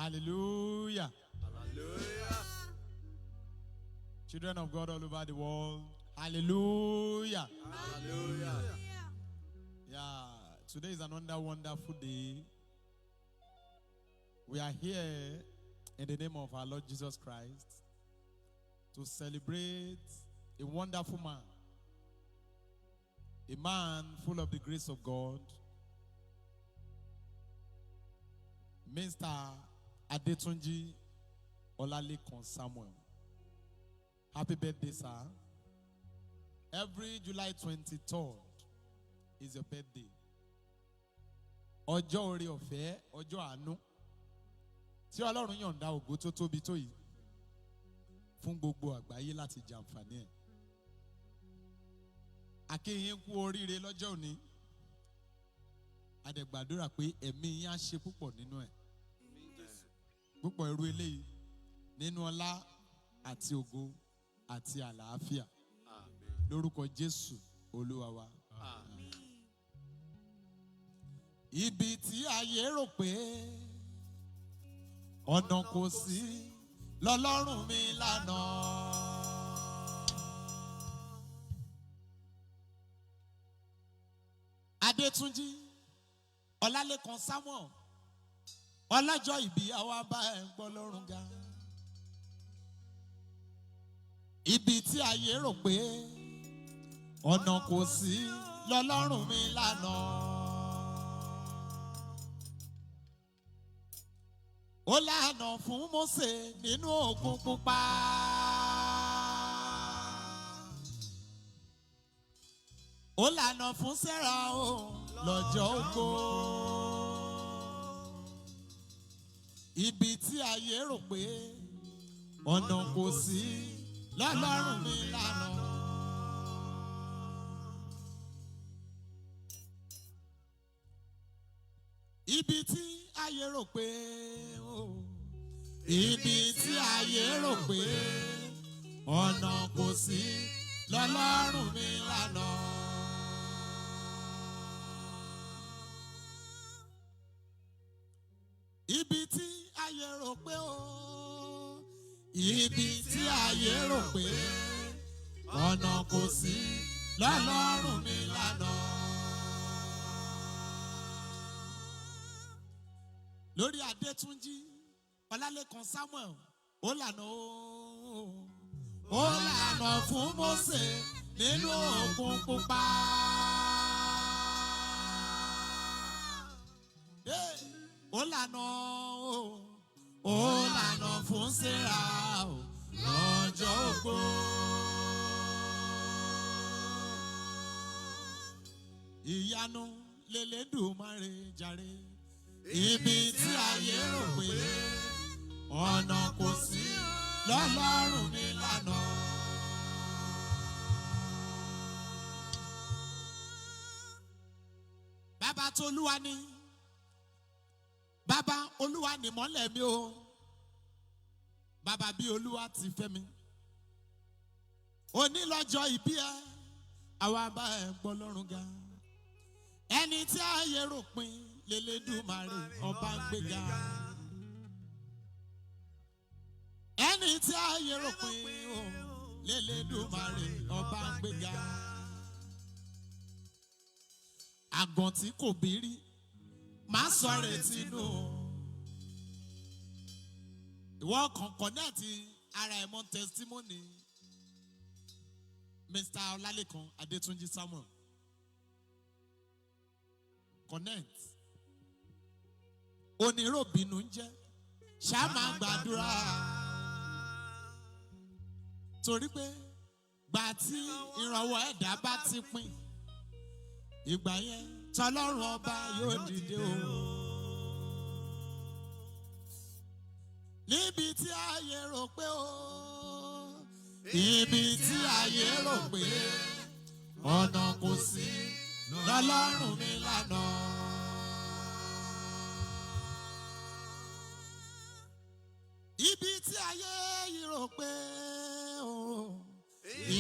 Hallelujah. Hallelujah. Children of God all over the world. Hallelujah. Hallelujah. Yeah, today is another wonderful day. We are here in the name of our Lord Jesus Christ to celebrate a wonderful man. A man full of the grace of God. Mr. Adetunji Olalekan Samuel. Happy birthday, sir. Every July 23rd is your birthday. Ọjọ́ oore ọ̀fẹ́, ọjọ́ àánú tí Ọlọ́run yọ̀ǹda ògo tó tóbi tó yìí fún gbogbo àgbáyé láti jàǹfààní ẹ̀. A kí yín kú oríire lọ́jọ́ òní. A dẹ̀ gbàdúrà pé ẹ̀mí yín á ṣe púpọ̀ nínú ẹ̀. Púpọ̀ irú eléyìí nínú ọlá àti ògo àti àlàáfíà. Amen. Lórúkọ Jésù Olúwa wa. Amen. Ibi tí ayé rò pé ọ̀nà kò sí lọ́lọ́run mi lànà. Adétúnjí Ọlálékan Samuel ọlọ́jọ́ ìbí àwa bá ẹ̀ ń gbọ́ lọ́rùn ga. Ibi tí ayé rò pé ọ̀nà kò sí lọ́lọ́run mi lànà. Ó lànà fún Mósè nínú òkun pupa. Ó lànà fún Sẹ́ra o lọ́jọ́ ògo. Ibi tí ayé rò pé ọ̀nà kò sí lọ́lọ́run mi lànà. Ibi tí ayé rò pé o. Ibi tí ayé rò pé ọ̀nà kò sí lọ́lọ́run mi lànà. Ibi tí ayé rò pé o. Ibi tí ayé rò pé ọ̀nà kò sí lọ́lọ́run mi lànà. Lórí Adétúnjí Ọlálékan Samuel ó lànà ó ó lànà fún Mósè nínú òkun pupa. Hey! Ó lànà ó ó lànà fún Sẹ́ra ó lọ́jọ́ ògbó. Ìyanu lélẹ́dùmarè jàre. Ibi tí ayé rò pé ọ̀nà kò sí lọ́lọ́run mi lànà. Bàbá tolúwa ni bàbá olúwa ni mọ́lẹ̀ mi o. Bàbá bí olúwa ti fẹ́ mi. Onílọ́jọ́ ìbí ẹ, àwa bá ẹ gbọ́ lọ́rùn ga. Ẹni tí ayé rò pin lélẹ́dùmarè ọba ń gbéga. Ẹni tí ayé rò pin o lélẹ́dùmarè ọba ń gbéga. Àgàn tí kò bí rí, má sọ retí nù o. Ìwọ kan connect ara ẹ̀ mọ́ testimony Mr. Ọlálékan Adétúnjí Samuel. Connect. Oníròbìnú ń jẹ́ ṣá máa gbàdúrà torí pé gbà tí ìrànwọ́ ẹ̀dá bá ti pín ìgbà yẹn tọlọ́run ọba yóò dìde o. Níbi tí ayé rò pé o, ibi tí ayé rò pé ọ̀nà kò sí lọ́lọ́run mi lànà. Ibi tí ayé yìí rò pé o,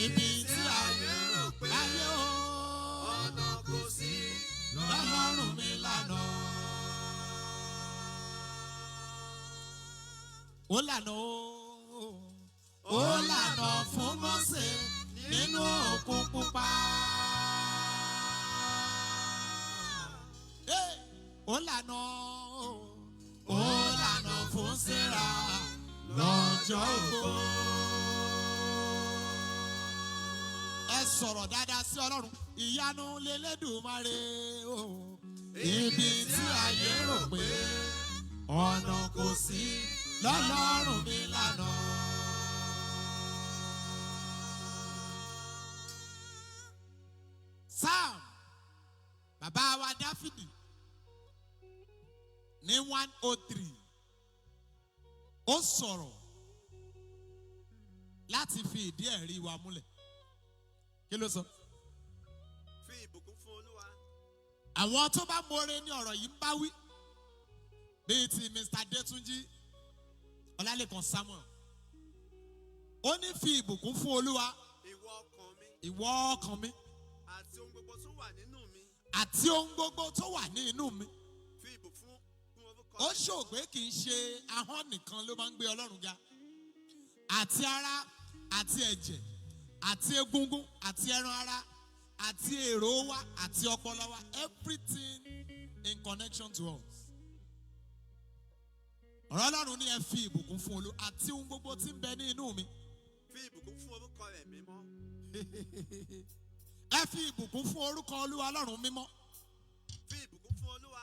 ibi tí ayé rò pé ayé o, Ọ̀nà kò sí lọ́lọ́run mi lànà. Ó lànà ó, ó lànà fún Mósè nínú òkun pupa. Hey! Ó lànà ó, ó lànà fún Sárà lọ́jọ́ ògbó. Ẹ sọ̀rọ̀ dáadáa sí Ọlọ́run, ìyanu lélẹ́dùmarè o. Ibi tí ayé rò pé ọ̀nà kò sí lọ́lọ́run mi lànà. Psalm bàbá wa Dáfídì ní 103, ó sọ̀rọ̀ láti fi ìdí ẹ̀rí wa múlẹ̀. Kí ló sọ? Fi ìbùkún fún Olúwa. Àwọn tó bá mọ̀ọ́rẹ́ ní ọ̀rọ̀ yìí ń bá wí, bíi ti Mr. Detunji Ọlálékan Samuel. Ó ní fi ìbùkún fún Olúwa, Ìwọ ọkàn mi, ìwọ ọkàn mi, àti ohun gbogbo tó wà nínú mi. Àti ohun gbogbo tó wà ní inú mi. Fi ìbùkún fún orúkọ Ó rẹ̀. ṣògbé kì í ṣe ahọ́n nìkan ló máa ń gbé Ọlọ́run ga. Àti ara, àti ẹ̀jẹ̀, àti egungun, àti ẹran ara, àti èrò wa, àti ọpọlọ wa, everything in connection to us. Ọ̀rọ̀ Ọlọ́run ní ẹ fi ìbùkún fún Olú àti ohun gbogbo tí ń bẹ ní inú mi. Fi ìbùkún fún orúkọ rẹ̀ mímọ́. Ẹ fi ìbùkún fún orúkọ Olúwa Ọlọ́run mímọ́. Fi ìbùkún fún Olúwa.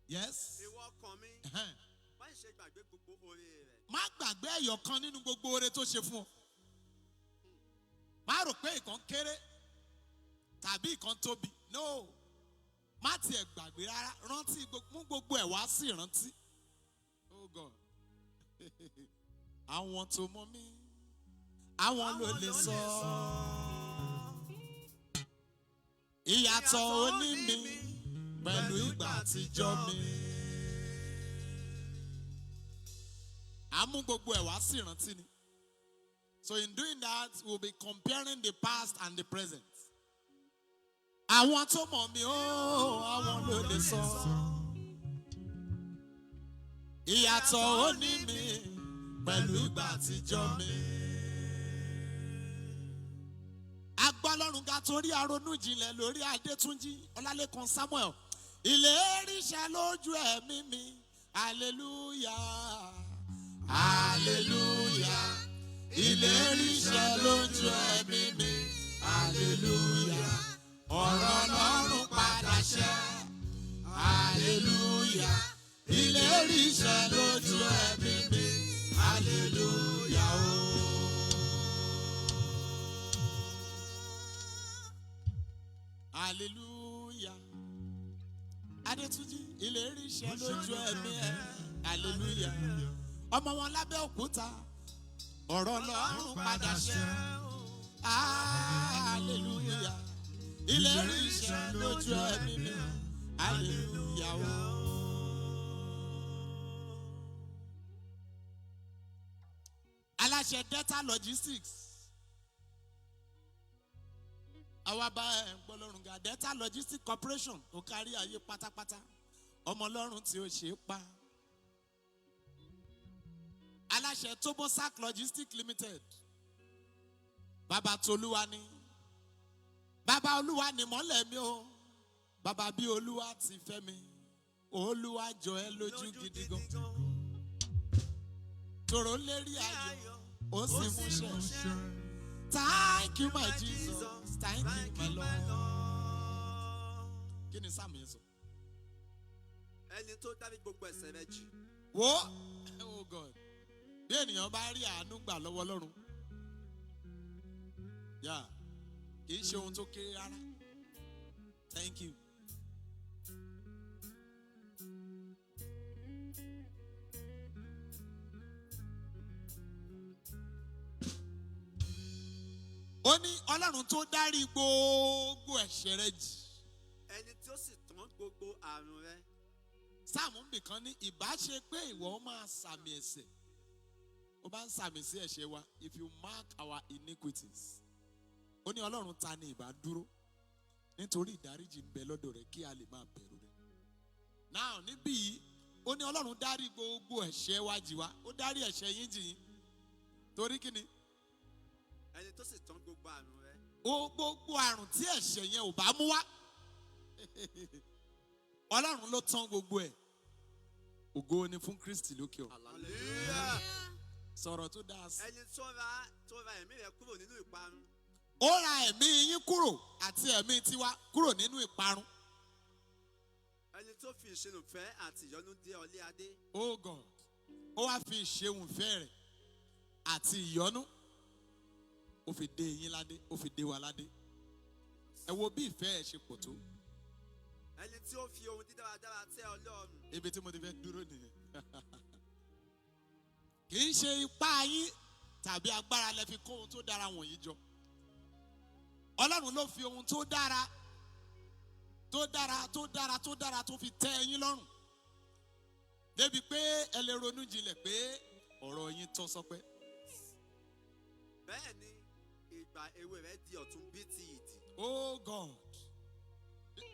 Yes. Ìwọ ọkàn mi, Ẹhẹ́n. má ṣe gbàgbé gbogbo oore rẹ̀. Má gbàgbé ẹyọ kan nínú gbogbo oore tó ṣe fún ọ. Má rò pé ìkan kéré tàbí ìkan tóbi. No. Má tiẹ̀ gbàgbé rárá. Rántí mú gbogbo ẹ̀ wá sí ìrántí. Oh God. Àwọn tó mọ̀ mí, àwọn ló lè sọ. Ìyàtọ̀ òní mi pẹ̀lú ìgbà àtijọ́ mi. À ń mú gbogbo ẹ̀ wá sí ìrántí ni. So in doing that, we'll be comparing the past and the present. Àwọn tó mọ̀ mí ó, àwọn ló lè sọ. Ìyàtọ̀ òní mi pẹ̀lú ìgbà àtijọ́ mi. Agbọ́lọ́run ga torí aronú jinlẹ̀ lórí Adétúnjí Ọlálékan Samuel. Ìlérí ṣẹ lójú ẹ̀mí mi. Hallelujah. Hallelujah. Ìlérí ṣẹ lójú ẹ̀mí mi. Hallelujah. Ọ̀rọ̀ Ọlọ́run padà ṣẹ. Hallelujah. Ìlérí ṣẹ lójú ẹ̀mí mi. Hallelujah. Oh. Hallelujah. Adétúnjí, ìlérí ṣẹ lójú ẹ̀mí ẹ̀. Hallelujah. Ọmọ wọn lábẹ́ òkúta. Ọ̀rọ̀ Ọlọ́run padà ṣẹ. Hallelujah. Ìlérí ṣẹ lójú ẹ̀mí mi. Hallelujah. Oh. Aláṣẹ Delta Logistics. Àwa bá ẹ̀ ń gbọ́ lọ́rùn ga. Delta Logistics Corporation ó kárí ayé pátápátá. Ọmọ Ọlọ́run tí ó ṣe é pa. Aláṣẹ Tobosac Logistics Limited. Bàbá Tolúwa ni. Bàbá Olúwa ni mọ́lẹ̀ mi o. Bàbá bí Olúwa ti fẹ́ mi. Olúwa jọ ẹ́ lójú gidi gan. Tòró lérí ayọ̀, ó sì múṣẹ. Thank you, my Jesus. Thank you, my Lord. Kí ni Sáàmù yẹn sọ? Ẹni tó dárí gbogbo ẹ̀ṣẹ̀ rẹ jì. Wo, oh God, bí ènìyàn bá rí àánú gbà lọ́wọ́ Ọlọ́run, yà kì í ṣe ohun tó kéré rárá. Thank you. Ó ní Ọlọ́run tó dárí gbogbo ẹ̀ṣẹ̀ rẹ jì. Ẹni tí ó sì tán gbogbo àrùn rẹ. Sáàmù nìkan ní ìbá ṣe pé ìwọ máa sàmì ẹ̀ṣẹ̀. Ó bá ń sàmì sí ẹ̀ṣẹ̀ wa, if you mark our iniquities. Ó ní Ọlọ́run, ta ni ìbá dúró? Nítorí ìdáríjì ń bẹ lọ́dọ̀ rẹ̀ kí a lè máa bẹ̀rù rẹ̀. Now níbí yìí, Ó ní Ọlọ́run dárí gbogbo ẹ̀ṣẹ̀ wa jì wá, ó dárí ẹ̀ṣẹ̀ yín jì yín. Torí kí ni? Ẹni tó sì tán gbogbo àrùn rẹ. Ó gbogbo àrùn tí ẹ̀ṣẹ̀ yẹn ò bá mú wá, Ọlọ́run ló tán gbogbo ẹ̀. Ògo ni fún Kristi lókè ọ̀run. Hallelujah. Sọ̀rọ̀ tó dáa sí. Ẹni tó ra ẹ̀mí rẹ kúrò nínú ìparun. Ó ra ẹ̀mí yín kúrò àti ẹ̀mí tiwa kúrò nínú ìparun. Ẹni tó fi ìṣeunfẹ́ àti ìyọ́nú dé ọ ní adé. Oh God, ó wá fi ìṣeunfẹ́ rẹ̀ àti ìyọ́nú, ó fi dé yín ládé, ó fi dé wa ládé. Ẹ wo bí ìfẹ́ ẹ̀ ṣe pọ̀ tó. Ẹni tí ó fi ohun dídáradára tẹ́ ọ lọ́rùn. Ibi tí mo ti fẹ́ dúró nìyẹn. Kì í ṣe ipá yín tàbí agbára lẹ fi kó ohun tó dára wọ̀nyí jọ. Ọlọ́run ló fi ohun tó dára, tó dára, tó dára, tó dára, tó fi tẹ́ yín lọ́rùn débi pé ẹ lè ronú jinlẹ̀ pé ọ̀rọ̀ yín tọ́ sọ́pẹ́. Bẹ́ẹ̀ ni ìgbà èwe rẹ di ọ̀tun bí ti ìdì. Oh God,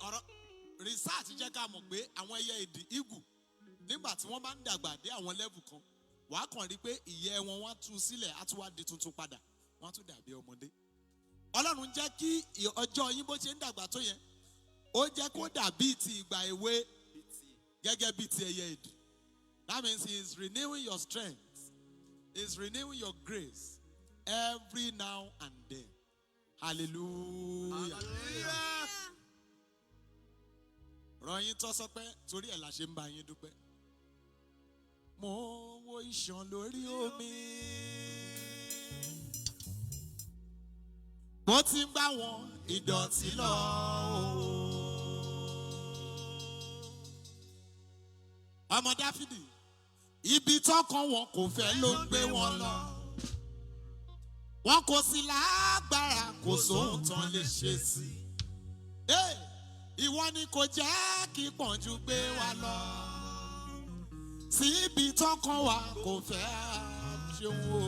ọ̀rọ̀ research jẹ́ ká mọ̀ pé àwọn ẹyẹ ìdì, eagle, nígbà tí wọ́n bá ń dàgbà dé àwọn level kan, wàá kàn rí pé ìyẹ́ wọn, wọ́n á tú sílẹ̀, á tún wá di tuntun padà, wọ́n á tún dàbí ọmọdé. Ọlọ́run jẹ́ kí ọjọ́ yín, bó ṣe ń dàgbà tó yẹn, ó jẹ́ kó dàbí ti ìgbà èwe Bí ti gẹ́gẹ́ bí ti ẹyẹ ìdì. That means He is renewing your strength, He is renewing your grace every now and then. Hallelujah. Hallelujah. Ràn yín tọ́ sọ́pẹ́, torí ẹ̀ la ṣe ń bá yín dúpẹ́. Mo wo ìṣàn lórí omi. Mo ti ń gbá wọn ìdọ̀tí lọ. Ọmọ Dáfídì, ibi tọ́kàn wọn kò fẹ́ ló ń gbé wọn lọ. Wọn kò sí lágbára, kò sóhun tán lè ṣe sí. Hey! Ìwọ ni kò jẹ́ kí pọ̀njú gbé wa lọ síbi tọ́kàn wa kò fẹ́ ṣeun o.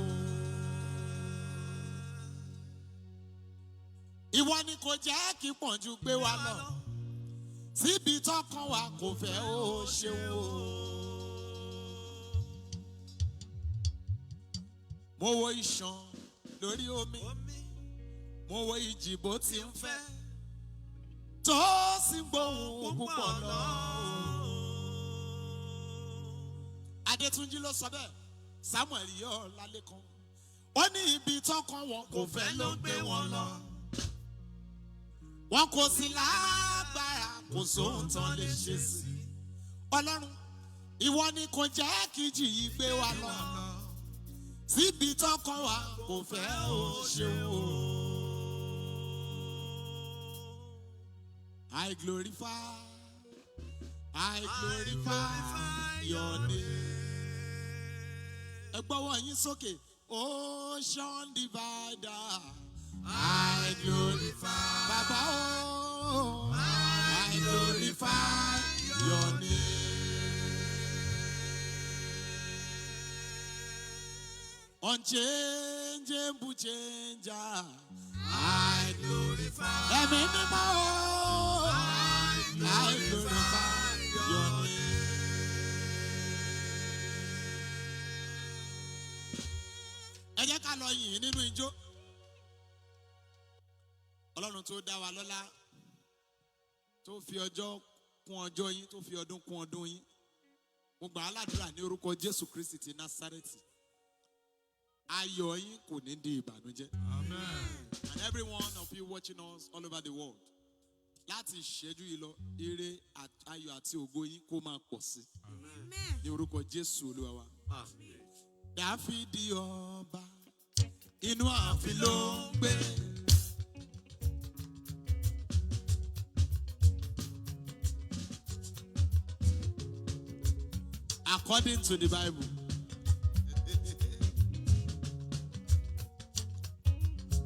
Ìwọ ni kò jẹ́ kí pọ̀njú gbé wa lọ síbi tọ́kàn wa kò fẹ́ ó ṣeun o. Mo wo ìṣàn lórí omi, Omi mo wo ìjì bó ti ń fẹ́ tó sì ń gbóhùn púpọ̀ lọ. Adétúnjí ló sọ bẹ́ẹ̀, Samuel yóò lálẹ́ kan. Ó ní ibi tọ́kàn wọn kò fẹ́ ló ń gbé wọn lọ. Wọn kò sí lágbára, kò sóhun tán lè ṣe sí. Ọlọ́run, ìwọ ni kò jẹ́ kí jì yìí gbé wa lọ síbi tọ́kàn wa kò fẹ́ ó ṣeun o. I glorify, I glorify your name. Ẹ gbọ́wọ́ yín sókè. Ocean divider. I glorify. Bàbá o. I glorify your name. Unchangeable changer. I glorify. Ẹ̀mí mímọ́ o. I glorify your name. Ẹ jẹ́ ká lọ yìn nínú ijó. Ọlọ́run tó dá wa lọ́lá, tó fi ọjọ́ kún ọjọ́ yín, tó fi ọdún kún ọdún yín, mo gbà á ládùúrà ní orúkọ Jésù Kristi ti Násárẹ́tì, ayọ̀ yín kò ní di ìbànújẹ́. And every one of you watching us all over the world, láti ìṣẹ́jú yìí lọ, ire, ayọ̀ àti ògo yín kó máa pọ̀ sí ní orúkọ Jésù Olúwa wa. Dáfídì ọba, inú ààfin ló ń gbé. According to the Bible.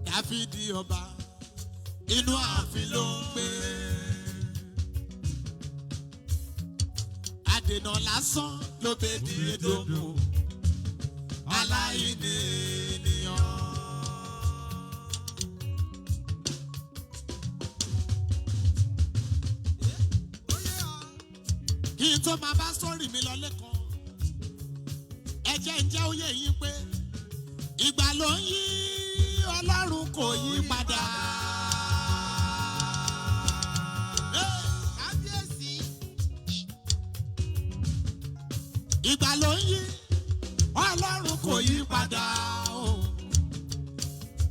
Dáfídì ọba, inú ààfin ló ń gbé. Adènà lásán ló bẹ di Édómù, aláìní ènìyàn. Kí n tó máa bá sọ́ọ̀rì mi lọ lẹ́kan, ẹ jẹ́ ń jẹ́ òye yín pé ìgbà ló ń yí, Ọlọ́run kò yí padà. Kábíyèsí. Ìgbà ló ń yí, Ọlọ́run kò yí padà o.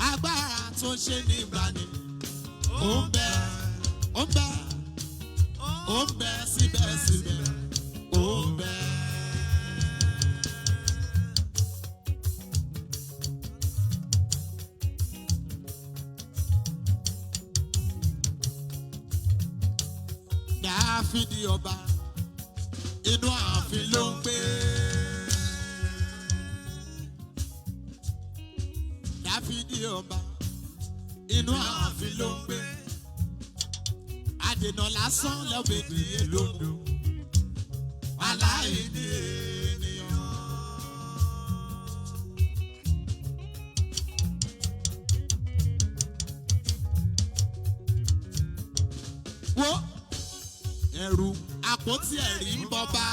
Agbára tó ṣe ní ìgbàanì ó ń bẹ, ó ń bẹ, ó ń bẹ síbẹ̀síbẹ̀, ó ń bẹ. Dáfídì ọba, inú ààfin ló ń gbé. Dáfídì ọba, inú ààfin ló ń gbé. Àdènà lásán lọ́bẹ̀dì lóko, aláìní ènìyàn. Wo ẹ̀rù àpótí ẹ̀rí ń bọba.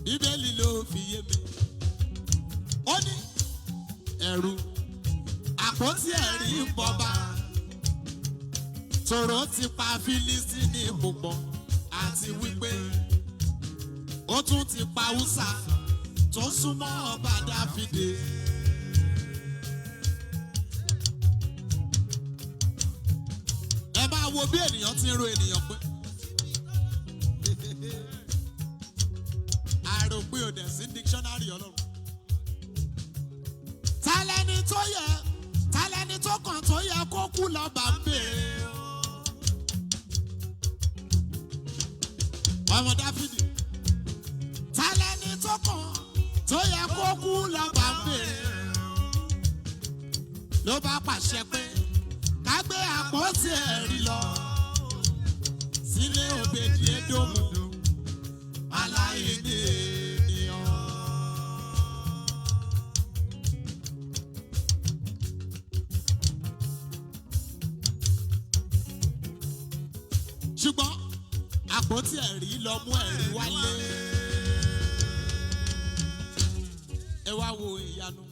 Bíbélì ló fi yé mi. Ó ní ẹ̀rù àpótí ẹ̀rí ń bọba. Tòró ti pa Fílístínì púpọ̀ àti wípé ó tún ti pa Húsà tó súnmọ́ ọba Dáfídè. Ẹ máa wo bí ènìyàn ti ń ro ènìyàn pé. Àròpé ò dẹ̀ sí dictionary Ọlọ́run. Tálẹ́ni tó yẹ, tálẹ́ni tó kàn tó yẹ kó kú lọ́ba ń bèèrè. Ọmọ Dáfídì. Tálẹ́ni tó kàn tó yẹ kó kú lọ́ba ń bèèrè. Ló bá pàṣẹ pé ká gbé àpótí ẹ̀rí lọ sílé Òbèdì Édómù aláìní ènìyàn. Ṣùgbọ́n àpótí ẹ̀rí lọ mú ẹ̀rí wálé. Ẹ wá wo ìyanu.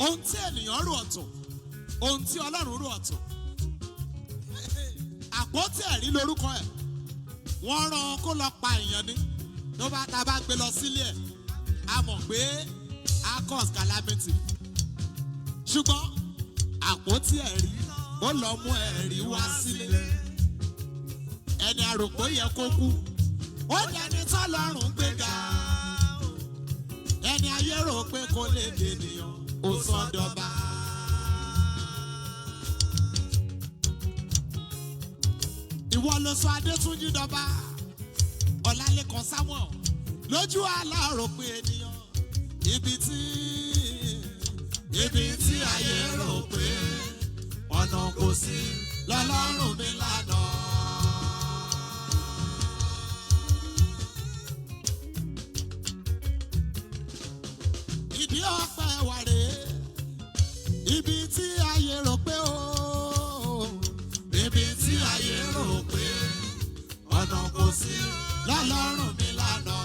Ohun tí ènìyàn rò ọ̀tọ̀, ohun tí Ọlọ́run rò ọ̀tọ̀. Àpótí ẹ̀rí lórúkọ ẹ̀. Wọ́n rán an kó lọ pa èèyàn ni. Tó bá ta bá gbé lọ sílé ẹ̀, a mọ̀ pé a cause calamity. Ṣùgbọ́n àpótí ẹ̀rí ó lọ mú ẹ̀rí wá sílé. Ẹni àròpó yẹ kó kú, ó dẹni tọ́lọ́run gbéga. Ẹni ayé rò pé kó lè dènìyàn, ó sọ dọba. Ìwọ ló sọ Adétúnjí dọba, Ọlálékan Samuel lójú aláròpé ènìyàn. Ibi tí ayé rò pé ọ̀nà kò sí lọ́lọ́run mi lànà. Ìdí ọpẹ́ wà rèé, ibi tí ayé rò pé o, ibi tí ayé rò pé ọ̀nà kò sí lọ́lọ́run mi lànà.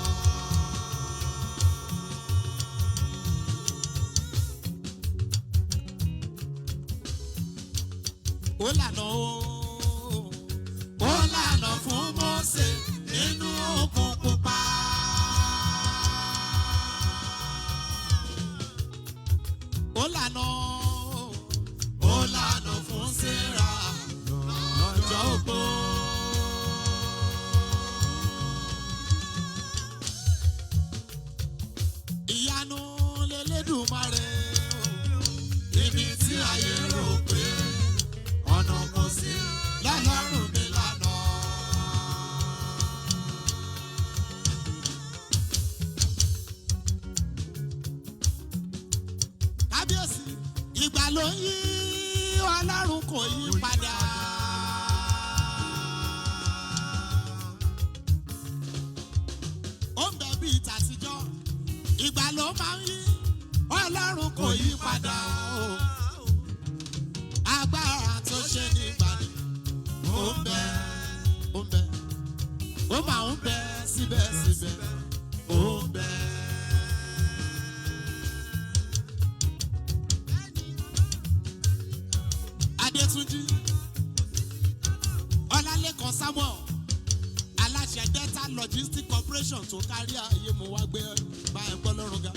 Ó lànà o, ó lànà fún Mósè nínú òkun pupa. Ó lànà o, ó lànà fún Séra lọ́jọ́ ogbó. Ìyanu lélẹ́dùmarè o, ibi tí ayé rò pé ọ̀nà kò sí lọ́lọ́run mi lànà. Kábíyèsí, ìgbà ló ń yí, Ọlọ́run kò yí padà. Ó ń bẹ bíi tàtijọ́, ìgbà ló máa ń yí, Ọlọ́run kò yí padà o. Agbára tó ṣe ní ìgbàanì ó ń bẹ, Ó máa ń bẹ síbẹ̀síbẹ̀, ó ń bẹ. Adétúnjí Ọlálékan Samuel, aláṣẹ Delta Logistics Corporation tó kárí ayé, mo wá gbé bá ẹ gbọ́ lọ́rùn ga.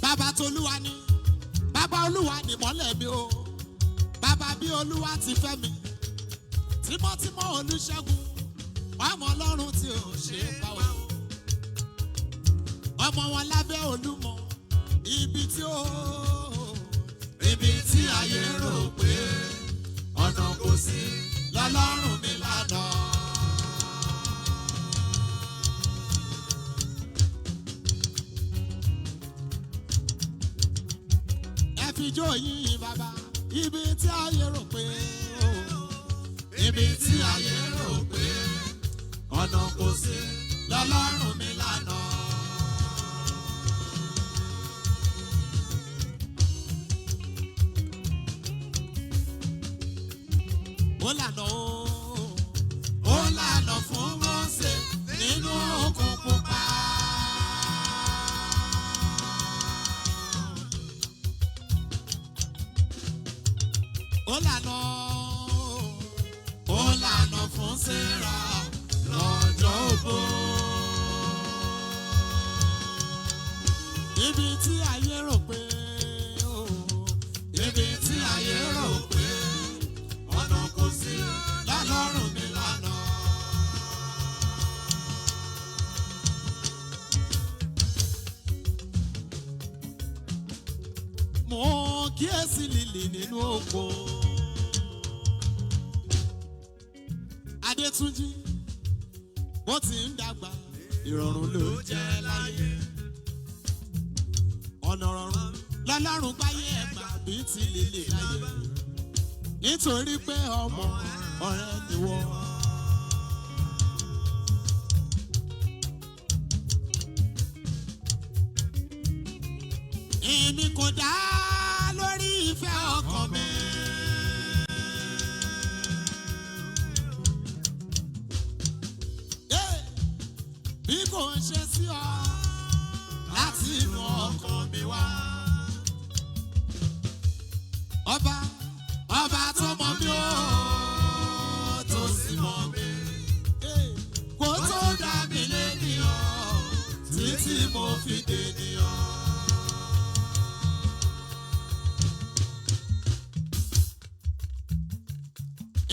Bàbá tolúwa ni, bàbá olúwa ni mọ́lẹ̀ mi o, bàbá bí olúwa ti fẹ́ mi, tímọ́tímọ́ Olúṣẹ́gun, ọmọ ọlọ́run tí ò ṣe é pa o, ọmọ wọn lábẹ́ Olúmọ, ibi tí ó ibi tí ayé rò pé ọ̀nà kò sí lọ́lọ́run mi lànà. Ẹ fi jó yín bàbá, ibi tí ayé rò pé ó, ibi tí ayé rò pé ọ̀nà kò sí lọ́lọ́run mi lànà. Ó lànà o, ó lànà fún Mósè nínú òkun pupa. Ó lànà o, ó lànà fún Séra lọ́jọ́ ògbó. Ibi tí ayé rò pé o, ibi tí ayé rò pé ọ̀nà kò sí lọ́lọ́run mi lànà. Mo kíyèsí lílì nínú oko. Adétúnjí, bó ti ń dàgbà, ìrọ̀rùn ló jẹ́ láyé. Ọ̀nà rọrùn lọ́lọ́run gbáyé ẹ̀gbà bí ti lílì láyé. Nítorí pé ọmọ ọ̀rẹ́ ni wọ́n. Èmi kò dá lórí ìfẹ́ ọkàn mi. Yeah. Bí kò ń ṣe sí ọ láti inú ọkàn mi wá. Ọba ọba tó mọ̀ mí ó tó sì mọ̀ mí. Kó tó dá mi lénìyàn títí mo fi dènìyàn.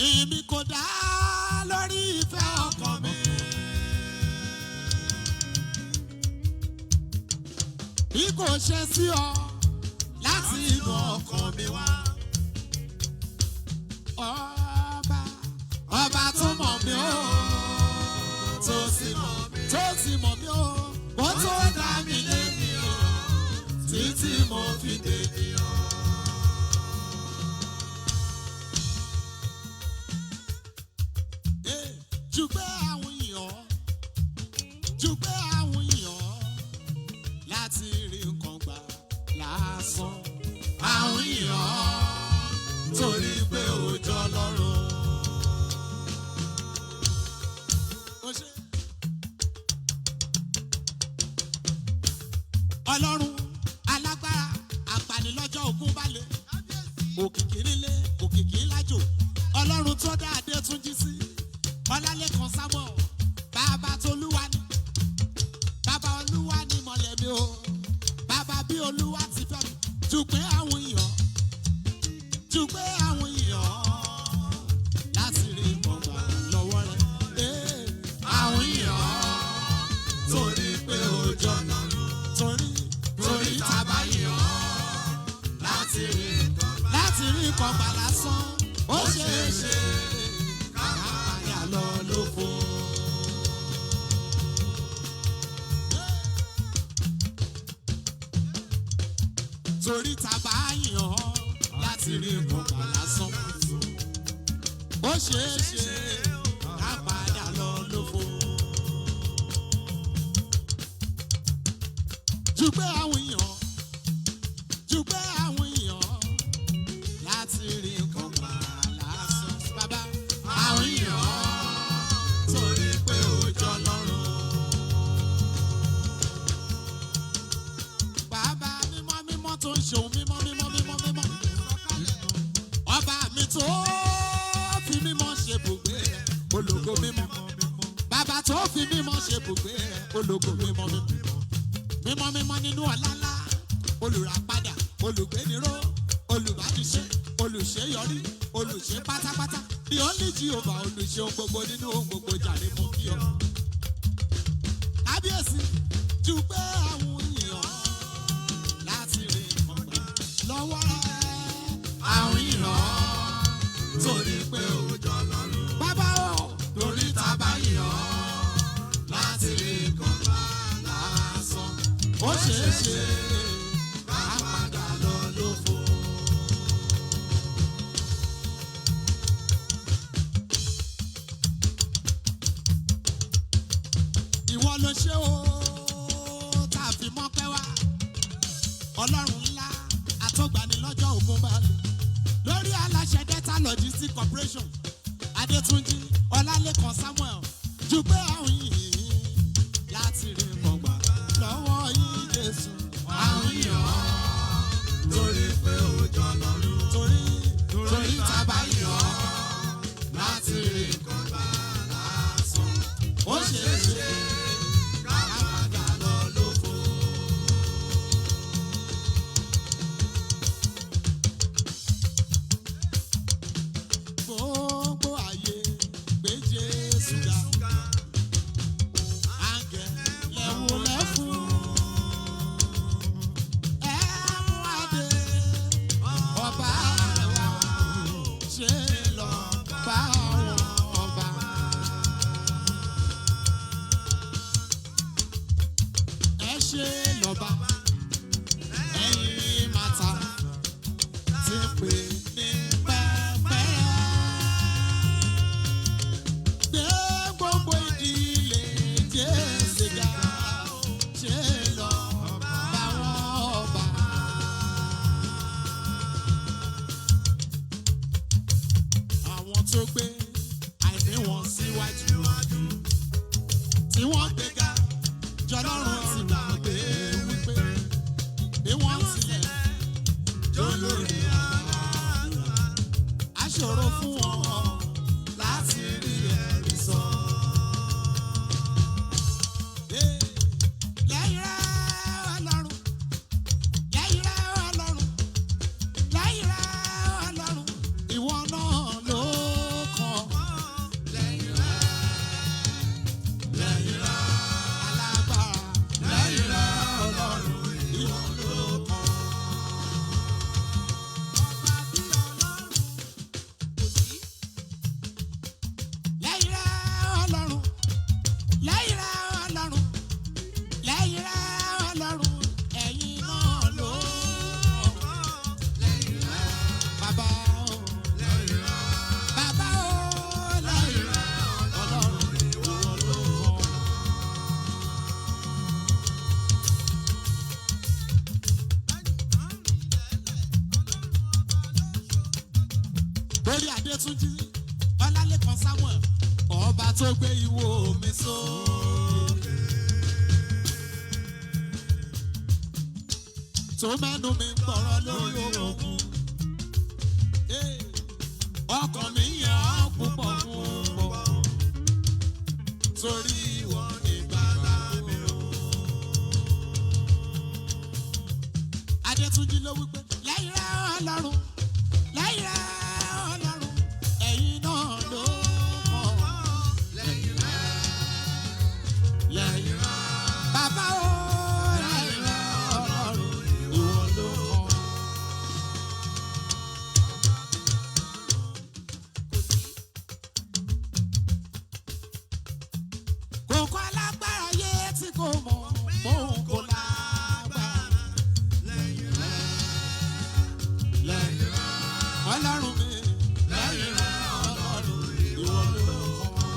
Èmi kò dá lórí ìfẹ́ ọkàn mi. Bí kò ṣe sí ọ láti inú ọkàn mi wá. Ọba ọba tó mọ̀ mí ó tó sì mọ̀ mí, tó sì mọ̀ mí ó, kó tó dá mi lénìyàn títí mo fi dènìyàn. Jù pé àwọn èèyàn, jù pé àwọn èèyàn láti rí nǹkan gbà lásán. Àwọn èèyàn torí pé ó jọ lọ́rùn. Ó ṣe. Ọlọ́run alágbára, apanilọ́jọ́ ogun balẹ̀, òkìkí nílé, òkìkí lájò, ọlọ́run tó dá Adétúnjí sí, Ọlálékan Samuel, bàbá tolúwa ni, bàbá olúwa ni mọ̀lẹ́bí o, bàbá bí olúwa ti fẹ́ mi, jù pé àwọn èèyàn, jù pé àwọn èèyàn láti rí ìmọ̀gbà lọ́wọ́ rẹ̀. Ee, àwọn èèyàn torí pé ó jọ torí torí tàbá yàn láti rí nǹkan gbà lásán, ó ṣeé ṣe ká padà lọ lófo. Torí tàbá yàn láti rí nǹkan gbà lásán, ó ṣeé ṣe ká padà lọ lófo. Jù pé àwọn èèyàn, jù pé àwọn èèyàn láti rí nǹkan gbà lásán. Bàbá àwọn èèyàn tó fi mímọ́ ṣe bùgbé rẹ̀, ológo mímọ́. Bàbá tó fi mímọ́ ṣe bùgbé rẹ̀, ológo mímọ́ mímọ́. Mímọ́ mímọ́ nínú ọ̀làlá, olùràpadà, olùgbéniró, olùbániṣe, olùṣeyọrí, olùṣe pátápátá. The only Jehovah olùṣe ohun gbogbo nínú ohun gbogbo jàre mú kí ọ. Kábíyèsí ju pé àwọn èèyàn láti rí ọgbà lọ́wọ́ rẹ̀. Àwọn ìran torí pé ó jọ lọ́rùn. Bàbá o torí tàbá yàn láti rí kọ́ńtà lásán. Ó ṣeé ṣe ká padà lọ lófo. Ìwọ ló ṣe o tá a fi mọ́pẹ́ wá. Ọlọ́run ńlá àtọ́gbani lọ́jọ́ ògùn balẹ̀. Lórí aláṣẹ Delta Logistics Corporation, Adétúnjí Ọlálékan Samuel ju pé àwọn yìí láti rí nǹkan gbà lọ́wọ́ yìí Jésù. Àwọn yìí ọ́ Torí pé ó jọ lọ́rùn. torí torí tàbá yìí ọ́ Láti rí nǹkan gbà lásán. ó ṣeé ṣe Ká padà lọ lófo. Gbogbo ayé gbé Jésù ga. Àǹgẹ̀ lẹ́wọ̀ lẹ́fún. Ẹ mú adé ọba wa ṣe lọ bá àwọn ọba. Ẹ ṣe lọ́ba ẹ̀yin màtá ti pè ní pẹ́pẹ́. Gbé gbogbo ìdílé Jésù ga, ṣe lọ bá wọn ọba. Àwọn tó gbé àìní wọn síwájú, tí wọ́n gbéga, jọlọ́run ti gbàgbé wípé bí wọ́n tilẹ̀ jó lórí àlàáfíà, á ṣòro fún wọn láti rí ẹ̀rí sọ. Lẹ́yìn rẹ̀ Ọlọ́run, lẹ́yìn rẹ̀ Ọlọ́run, lẹ́yìn rẹ̀ Ọlọ́run, ìwọ náà ló kàn. Lẹ́yìn rẹ̀, lẹ́yìn rẹ̀, Alágbára, lẹ́yìn rẹ̀ Ọlọ́run, ìwọ ló kàn. Lẹ́yìn rẹ̀ Ọlọ́run, lẹ́yìn rẹ̀ Ọlọ́run, lẹ́yìn rẹ̀ Ọlọ́run, ẹ̀yin náà ló kàn. Lẹ́yìn rẹ̀, Bàbá o, lẹ́yìn rẹ̀, bàbá o, lẹ́yìn rẹ̀ Ọlọ́run, ìwọ ló kàn. Lórí Adétúnjí, Ọlálékan Samuel, ọba tó gbé ìwo mi sókè. Tó mẹ́nu mi ń gbọ́rọ̀ lórí òkun. Ọkàn mi yàn án púpọ̀ púpọ̀. Torí ìwọ ni bàbá mi o. Adétúnjí ló wípé lẹ́yìn rẹ̀ Ọlọ́run, lẹ́yìn rẹ̀ Ọlọ́run, ẹ̀yin náà ló mọ̀. Lẹ́yìn rẹ̀, Lẹ́yìn rẹ̀ bàbá o, lẹ́yìn rẹ̀ Ọlọ́run, ìwọ ló mọ̀. Kòkó alágbára yé tí kò mọ̀, òun kò lágbára. Lẹ́yìn rẹ̀, Lẹ́yìn rẹ̀ Ọlọ́run mi, lẹ́yìn rẹ̀ Ọlọ́run, ìwọ ló kàn.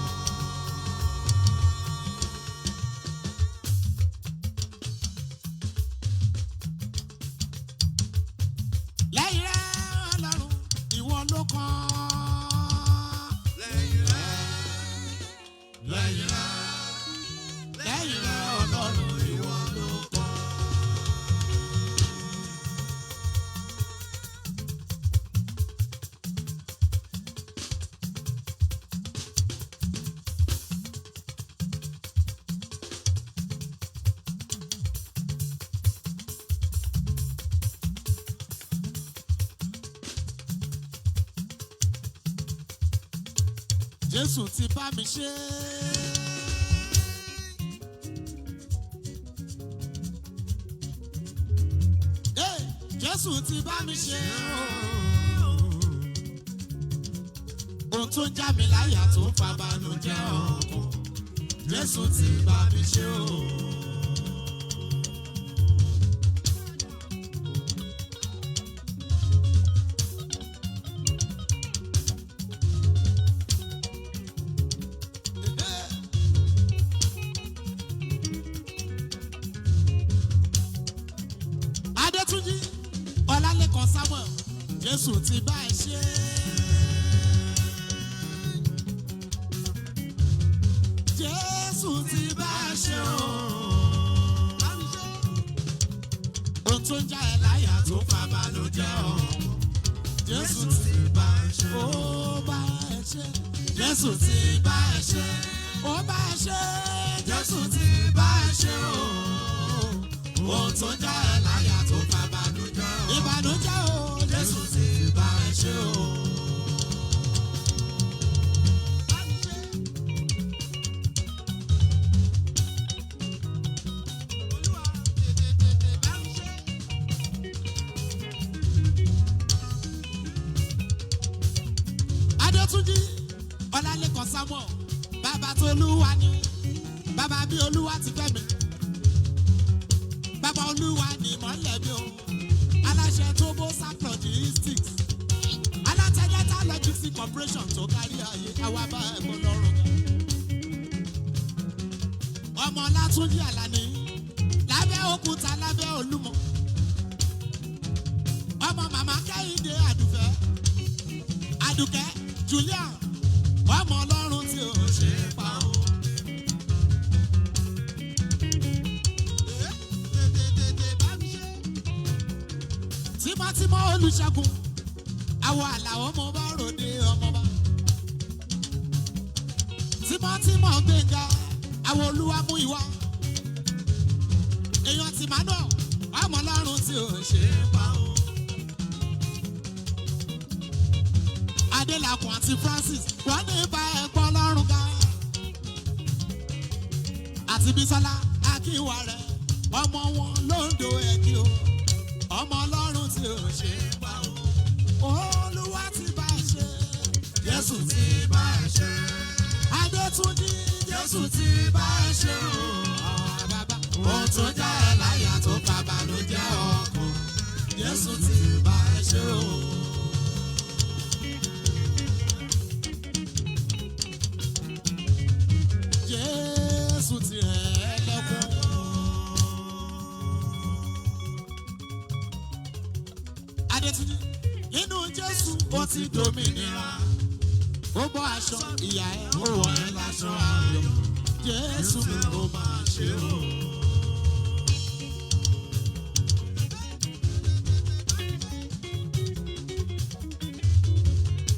Jésù ti bá mi ṣe. Hey, Jésù ti bá mi ṣe. Ohun tó ń já mi láyà tó ń fa bànújẹ́ ọkàn. Jésù ti bá mi ṣe o. Adétúnjí Ọlálékan Samuel Jésù ti bá ẹ ṣe. Jésù ti bá ẹ ṣe o. Ohun tó ń já ẹ láyà tó fa bànújẹ́ o. Jésù ti bá ẹ ṣe. Ó bá ẹ ṣe. Jésù ti bá ẹ ṣe. Ó bá ẹ ṣe. Jésù ti bá ẹ ṣe o. Ohun tó ń já ẹ láyà tó fa bànújẹ́ o. Ìbànújẹ́ o. Jésù ti bá ẹ ṣe o. Adétúnjí Ọlálékan Samuel bàbá tolúwa ni bàbá bí olúwa ti fẹ́ mi bàbá olúwa ni mọ́lẹ̀ mi o aláṣẹ tó bó sap logistics alátẹ̀dẹ́ta logistics corporation tó kárí ayé àwa bá ẹ̀kọ́ lọ́rùn ọmọ Látúnjí Àlàní lábẹ́ òkúta lábẹ́ Olúmọ ọmọ màmá Kẹ́hìndé Àdùfẹ́ Àdùkẹ́ Julia ọmọ ọlọ́run tí ò ṣe é pa o. Tímọ́tímọ́ Olùṣègùn àwọ̀ àlàó mo bá ròde ọmọba. Tímọ́tímọ́ Gbénga àwọ̀ olúwa mú ìwà. Èèyàn ti Manuel ọmọ ọlọ́run tí ò ṣe é pa o. Adélakùn àti Francis wọ́n ní bá ẹ̀gbọ́n lọ́rùn ga. Àti Bísọ́lá Akínwá rẹ̀ ọmọ wọn lóńdó ẹ̀kí o. Ọmọ ọlọ́run tí ò ṣe é pa o. Olúwa ti bá ẹ ṣe. Jésù ti bá ẹ ṣe. Adétúnjí Jésù ti bá ẹ ṣe o. Bàbá ohun tó já ẹ láyà tó fa bànújẹ́ ọkàn. Jésù ti bá ẹ ṣe o. Jésù ti rẹ̀ ẹ́ lẹ́kún. Adétúnjí nínú Jésù ó ti dòmìnira. Ó bọ́ aṣọ ìyá ẹ̀ ó wọ̀ ẹ́ láṣọ ayọ̀. Jésù mi ò máa ṣe o.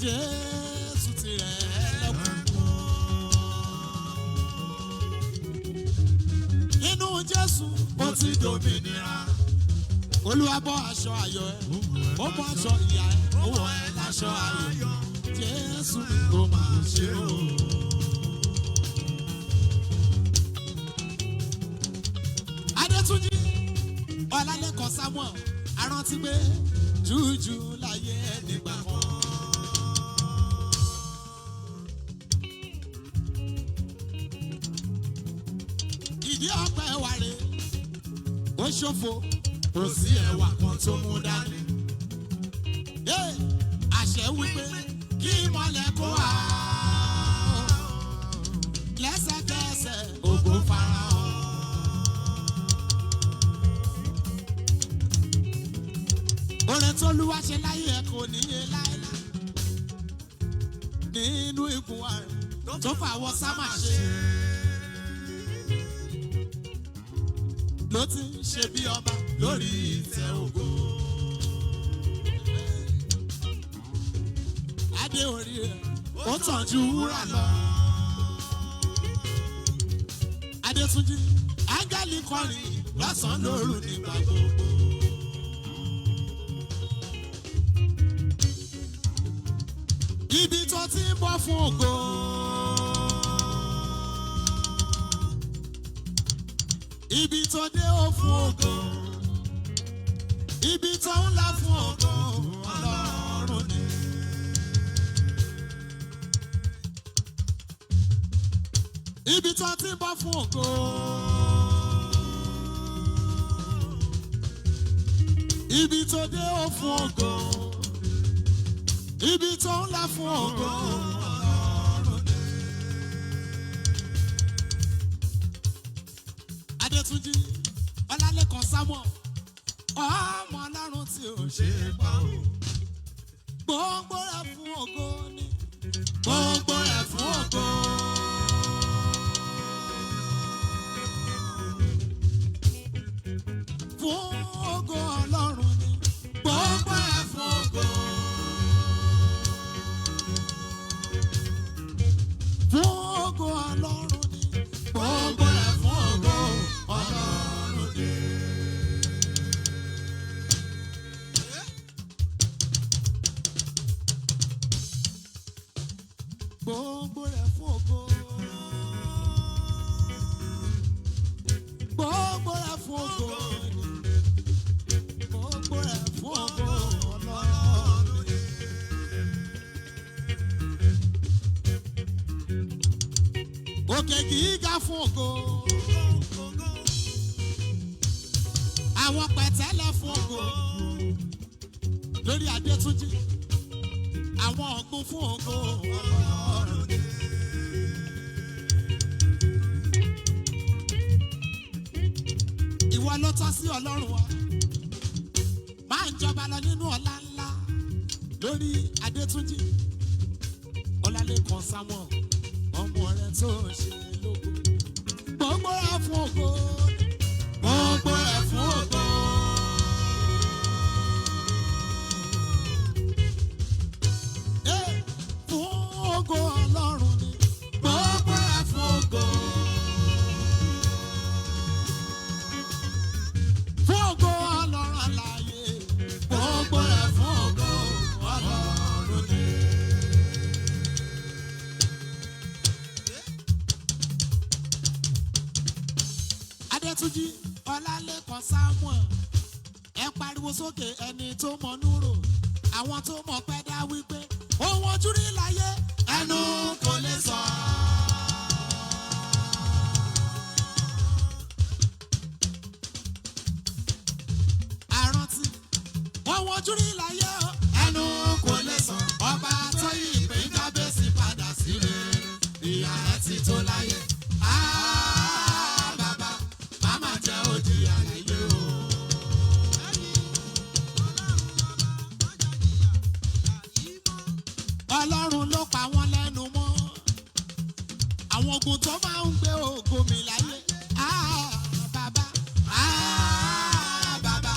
Jésù ti rẹ̀ ẹ́ lẹ́kún. Nínú Jésù ó ti dòmìnira. Olúwa bọ́ aṣọ ayọ̀ ẹ̀, ó bọ́ aṣọ ìyá ẹ̀, ó wọ̀ ẹ́ láṣọ ayọ̀. Jésù mi kò máa ṣe o. Adétúnjí Ọlálékan Samuel arántí pé jújù láyé nígbà kan. Ìdí ọ̀pẹ wà rè ó ṣòfò kò sí ẹwà kan tó mú dání. Hey, àṣẹ wípé kí ìmọ̀lẹ̀ kó wá. Lẹ́sẹ̀kẹsẹ̀ ògo farahàn. Oore t'Olúwa ṣe láyé ẹ kò níye láéláé. Nínú ikùn àrùn tó fàwọ́ sámà ṣe. Ló ti ń ṣe bí ọba lórí ìtẹ́ ògo. Adé orí rẹ̀ ó tàn ju wúrà lọ. Adétúnjí áńgẹ́lì kọrin lọ́sàn-án lóru nígbà gbogbo. Ibi tó ti ń bọ̀ fún ògo. Ibi tó dé ó fún ògo. Ibi tó ń là fún ògo Ọlọ́run ni. Ibi tó ti ń bọ́ fún ògo. Ibi tó dé ó fún ògo. Ibi tó ń là fún ògo Ọlọ́run ni. Adétúnjí Ọlálékan Samuel, ọmọ Ọlọ́run tí ò ṣe é pa o. Gbogbo rẹ̀ fún ògo ni. Gbogbo rẹ̀ fún ògo. Fún ògo Ọlọ́run ni. Gbogbo rẹ̀ fún ògo. Fún ògo Ọlọ́run ni. Gbogbo rẹ̀ fún ògo Ọlọ́run ni. Gbogbo rẹ̀ fún ògo. Gbogbo rẹ̀ fún ògo ni. Gbogbo rẹ̀ fún ògo Ọlọ́run ni. Òkè gíga fún ògo. Àwọn pẹ̀tẹ́lẹ̀ fún ògo. Lórí Adétúnjí. Àwọn ọ̀gbun fún ògo Ọlọ́run ni. Ìwọ ló tọ́ sí Ọlọ́run wa. Máa ń jọba lọ nínú ọlá ńlá lórí Adétúnjí. Ọlálékan Samuel, ọmọ rẹ tó ṣe lógo. Gbogbo rẹ fún ògo. Gbogbo rẹ fún ògo. Fún ògo Ọlọ́run ni. Gbogbo rẹ fún ògo. Fún ògo Ọlọ́run alààyè. Gbogbo rẹ̀ fún ògo Ọlọ́run ni. Adétúnjí Ọlálékan Samuel, ẹ pariwo sókè ẹni tó mọ núrò, àwọn tó mọ pẹ́ dá wípé ohun ojú rí láyé ẹnu kò lè sọ. Àrántí ohun ojú rí láyé o, ẹnu kò lè sọ. Ọba tó yí ìpín Jábésì padà sí rere, ìyà ẹ̀ ti tó láyé. Ah, bàbá, màmá jẹ́ òjìyà láyé o. Ọlọ́run ló pa wọ́n lẹ́nu mọ́. Àwọn ogun tó máa ń gbé ògo mi láyé. Ah, bàbá, ah, bàbá,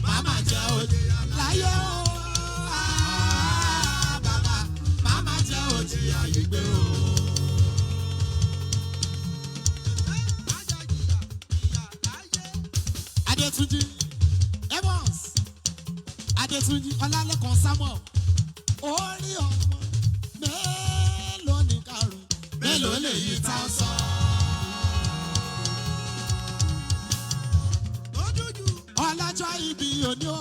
màmá jẹ́ òjìyà láyé o. Ah, bàbá, màmá jẹ́ òjìyà yìí gbé o. Adétúnjí Evans, Adétúnjí Ọlálékan Samuel, orí ọmọ mélòó ní karùn mélòó lèyí tá a sọ. Ọlọ́jọ́ ibi òní o,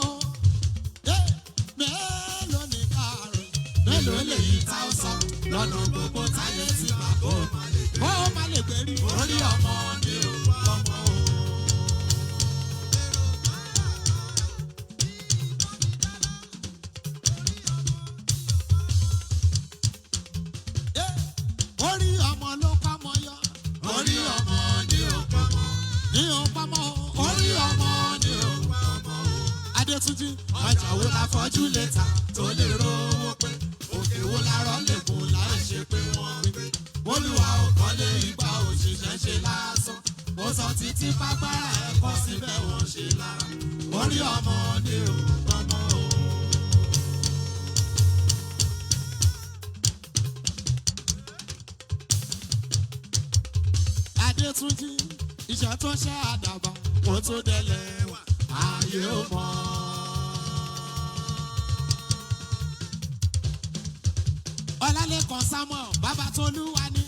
mélòó ní karùn mélòó lèyí tá a sọ. Lọ́nà gbogbo táyé ti gbà kó má lè gbérí. Orí ọmọ ni o, ọmọ o. Orí ọmọ ló pamọ́ yọ. Orí ọmọ ni ó pamọ́. Ní ó pamọ́. Orí ọmọ ni ó pamọ́. Adétúnjí, ọjà wo la fọ́jú lè ta tó lè rówó pé? Òkè wo la rọ́ lè kó láì ṣe pé wọ́n pé? Olúwa ò kọ́lé ìgbà òṣìṣẹ́ ṣe lásán. Ó sọ títí pápára ẹ̀kọ́ síbẹ̀ wọ́n ṣe lára. Orí ọmọ ni ó pamọ́ o. Adétúnjí, iṣẹ́ tó ṣe àdàbà kó tó délẹ̀ wá ayé ó mọ̀. Ọlálékan Samuel, bàbá tolúwa ni,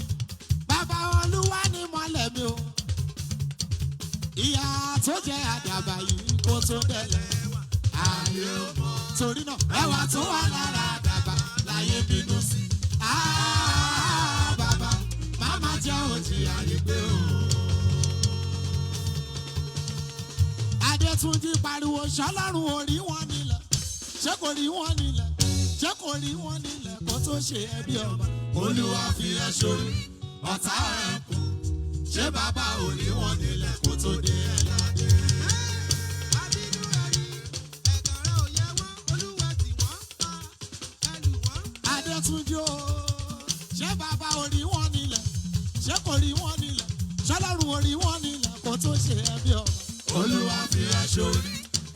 bàbá olúwa ni mọ́lẹ̀ mi o. Ìyá tó jẹ́ àdàbà yìí kó tó dẹ̀lẹ̀. Ayé ò mọ̀. Torí náà ẹwà tó wà lára àdàbà láyé bínú sí. Ah, bàbá, màmá jẹ́ òjìyà yìí gbé o. Adétúnjí pariwo ṣọlọ́run ò rí wọn nílẹ̀. Ṣé kò rí wọn nílẹ̀? Ṣé kò rí wọn nílẹ̀ kó tó ṣe ẹbí ọba? Olúwa fi ẹ ṣorí, ọ̀tá ẹ̀ kù. Ṣé bàbá ò rí wọn nílẹ̀ kó tó dé ẹ ládé? Abínú ẹni, ẹ̀gàn rẹ̀ ò yẹ wọ́n, Olúwa tì wọ́n pa, ẹ lù wọ́n. Adétúnjí o, ṣé bàbá ò rí wọn nílẹ̀? Ṣé kò rí wọn nílẹ̀? Ṣọlọ́run ò rí wọn nílẹ̀ kó tó ṣe ẹbí ọba? Olúwa fi ẹ ṣorí,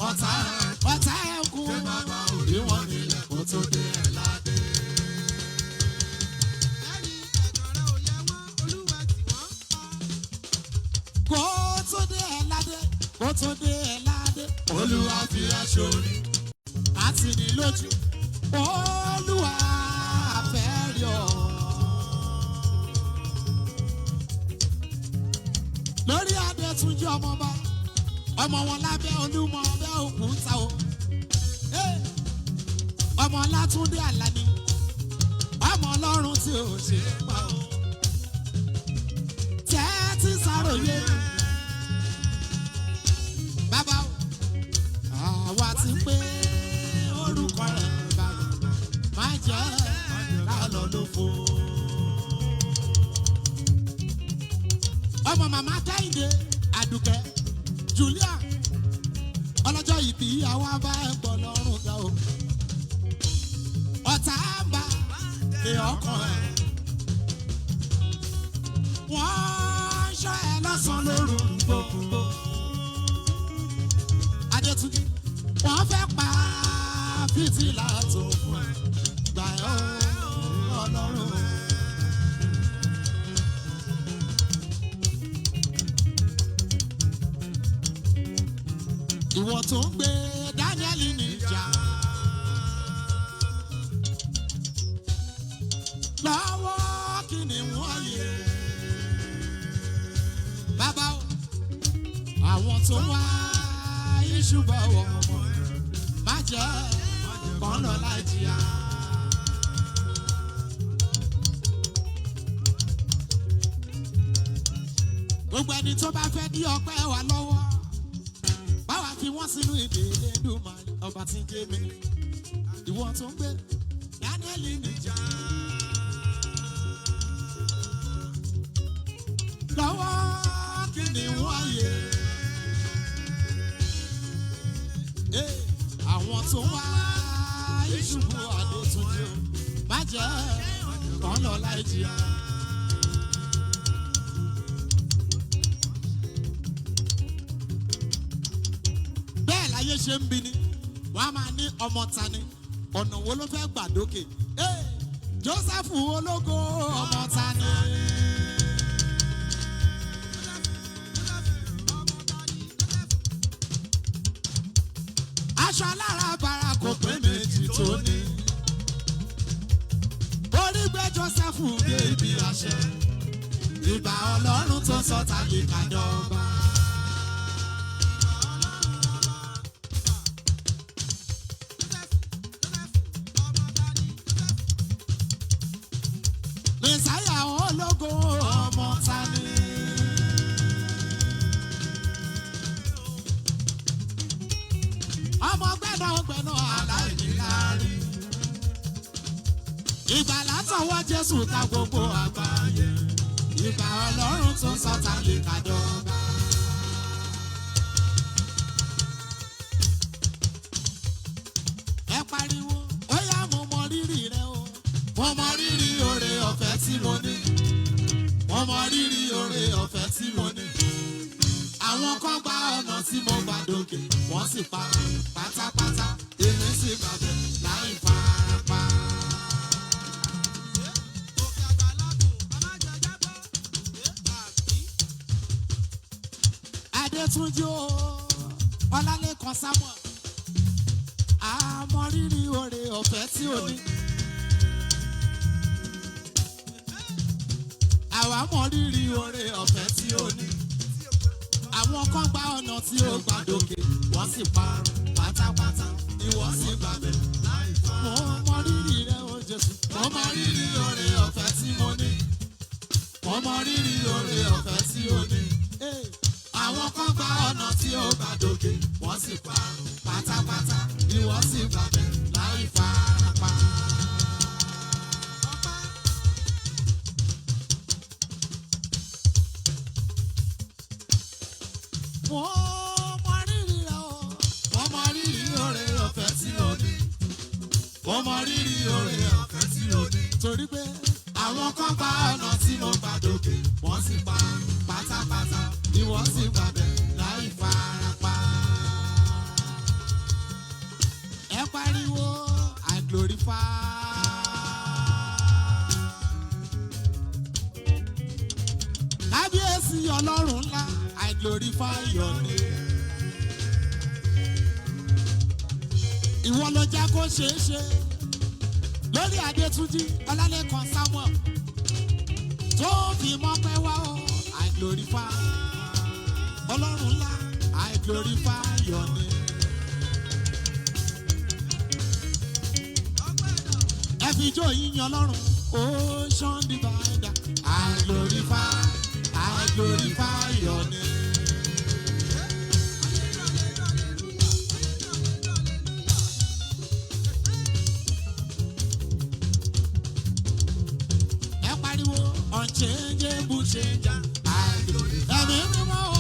ọ̀tá ẹ̀ kù. Ọ̀tá ẹ̀ kù. Ṣé bàbá ò rí wọn nílẹ̀ kó tó dé ẹ ládé? Ẹni ẹ̀gàn rẹ̀ ò yẹ wọ́n, Olúwa tì wọ́n pa. Kó tó dé ẹ ládé, kó tó dé ẹ ládé. Olúwa fi ẹ ṣorí. Àti ní lójú, Olúwa fẹ́ rí ọ. Lórí Adétúnjí ọmọọba, ọmọ wọn lábẹ́ Olúmọ ọbẹ̀ òkúta o. Hey! Ọmọ Látúndé Àlàní, ọmọ Ọlọ́run tí ò ṣe é pa o. Tẹ́tí sàròyé. Bàbá o, àwa ti pé orúkọ rẹ̀ bàbá, má jẹ́ ká lọ lófo. Ọmọ màmá Kẹ́hìndé Àdùkẹ́ Julia ọlọ́jọ́ ìbí àwa bá ẹ̀ gbọ́ lọ́rùn ga o. Ọ̀tá ń bá lè ọkàn ẹ̀. Wọ́n ń ṣọ́ ẹ lọ́sàn-án lóru gbogbo. Adétúnjí, wọ́n fẹ́ pa fìtílà tó fún ẹ. Gbà ẹ́ o, Ọlọ́run. Ìwọ tó ń gbé Dáníẹ́lì níjà. Lọ́wọ́ kí ni wọ́n yẹ? Bàbá o, àwọn tó wá iṣu bọ̀wọ̀ má jẹ́ kán lọ láì jìyà. Gbogbo ẹni tó bá fẹ́ dí ọpẹ́ wa lọ́wọ́, báwa fi wọ́n sínú ìdè Elédùmarè ọba tí ń ké mi. Ìwọ tó ń gbé Dáníẹ́lì níjà. Lọ́wọ́ kí ni wọ́n yẹ? Ee, àwọn tó wá ìṣubú Adétúnjí o, má jẹ́ kán lọ láì jìyà. Bẹ́ẹ̀ láyé ṣe ń bi ni, wọ́n á máa ní ọmọ ta ni, ọ̀nà wo ló fẹ́ gbà dókè? Ee, Jósẹ́fù ológo ọmọ ta ni? Aṣọ alárabàrà kò pé méjì tó ní. Orí gbé Jósẹ́fù dé ibi àṣẹ. Ìbà Ọlọ́run tó sọ tàbí kàdọ́ba. Mẹ̀sáyà ológo ọmọ ta ni? Ọmọ gbẹ́nàgbẹ́nà aláìní láárí. Ìgbàlà tọwọ́ Jésù ká gbogbo àgbáyé. Ìgbà Ọlọ́run tó sọ tàbí kàdọ́gba. Ẹ pariwo, ó yá mo mọ rírì rẹ o. Mo mọ rírì oore ọ̀fẹ́ tí mo ní. Mo mọ rírì oore ọ̀fẹ́ tí mo ní. Àwọn kan gba ọ̀nà tí mo gbà dókè, wọ́n sì pa pátápátá, èmi sì gbàgbẹ́ láì farapa. Òkè àgbàlagbò, a má jẹ jábọ́, àbí. Adétúnjí o, Ọlálékan Samuel, àmọ́ rírì oore ọ̀fẹ́ tí o ní. Àwa mọ rírì oore ọ̀fẹ́ tí o ní. Àwọn kan gba ọ̀nà tí ó gbà dókè, wọ́n sì parun pátápátá, ìwọ sì gbàgbé. Mo mọ rírì rẹ o Jésù. Mo mọ rírì oore ọ̀fẹ́ tí mo ní. Mo mọ rírì oore ọ̀fẹ́ tí o ní. Àwọn kan gba ọ̀nà tí ó gbà dókè, wọ́n sì parun pátápátá, ìwọ sì gbàgbé láì farapa. Mo mọ rírì rẹ o. Mo mọ rírì oore ọ̀fẹ́ tí o ní. Mo mọ rírì oore ọ̀fẹ́ tí o ní. Torí pé àwọn kan gba ọ̀nà tí mo gbà dókè, wọ́n sì pa pátápátá, ìwọ sì gbàbẹ̀ láì farapa. Ẹ pariwo, I glorify. Kábíyèsí Ọlọ́run ńlá, I glorify your name. Ìwọ ló jẹ́ kó ṣeé ṣe lórí Adétúnjí Ọlálẹ́kan Samuel tó fi mọ́pẹ́ wá o. I glorify Ọlọ́run ńlá, I glorify your name. Ẹ fi ijó yín yan Ọlọ́run, ocean divider. I glorify your name. Ẹ pariwo unchangeable changer. I glorify. Ẹ̀mí mímọ́ o.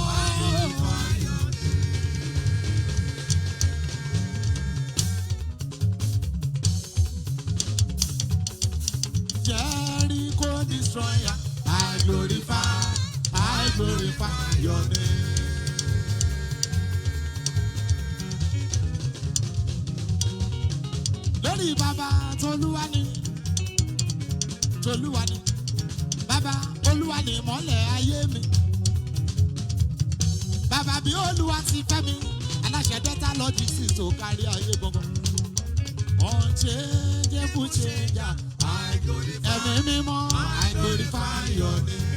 Jericho destroyer. I glorify your name. Lórí bàbá Tolúwa ni, Tolúwa ni, bàbá Olúwa ni ìmọ́lẹ̀ ayé mi. Bàbá bí Olúwa ti fẹ́ mi, aláṣẹ Delta Logistics tó kárí ayé gbọ̀ngàn. Unchangeable changer, I glorify. Ẹ̀mí mímọ́, I glorify your name.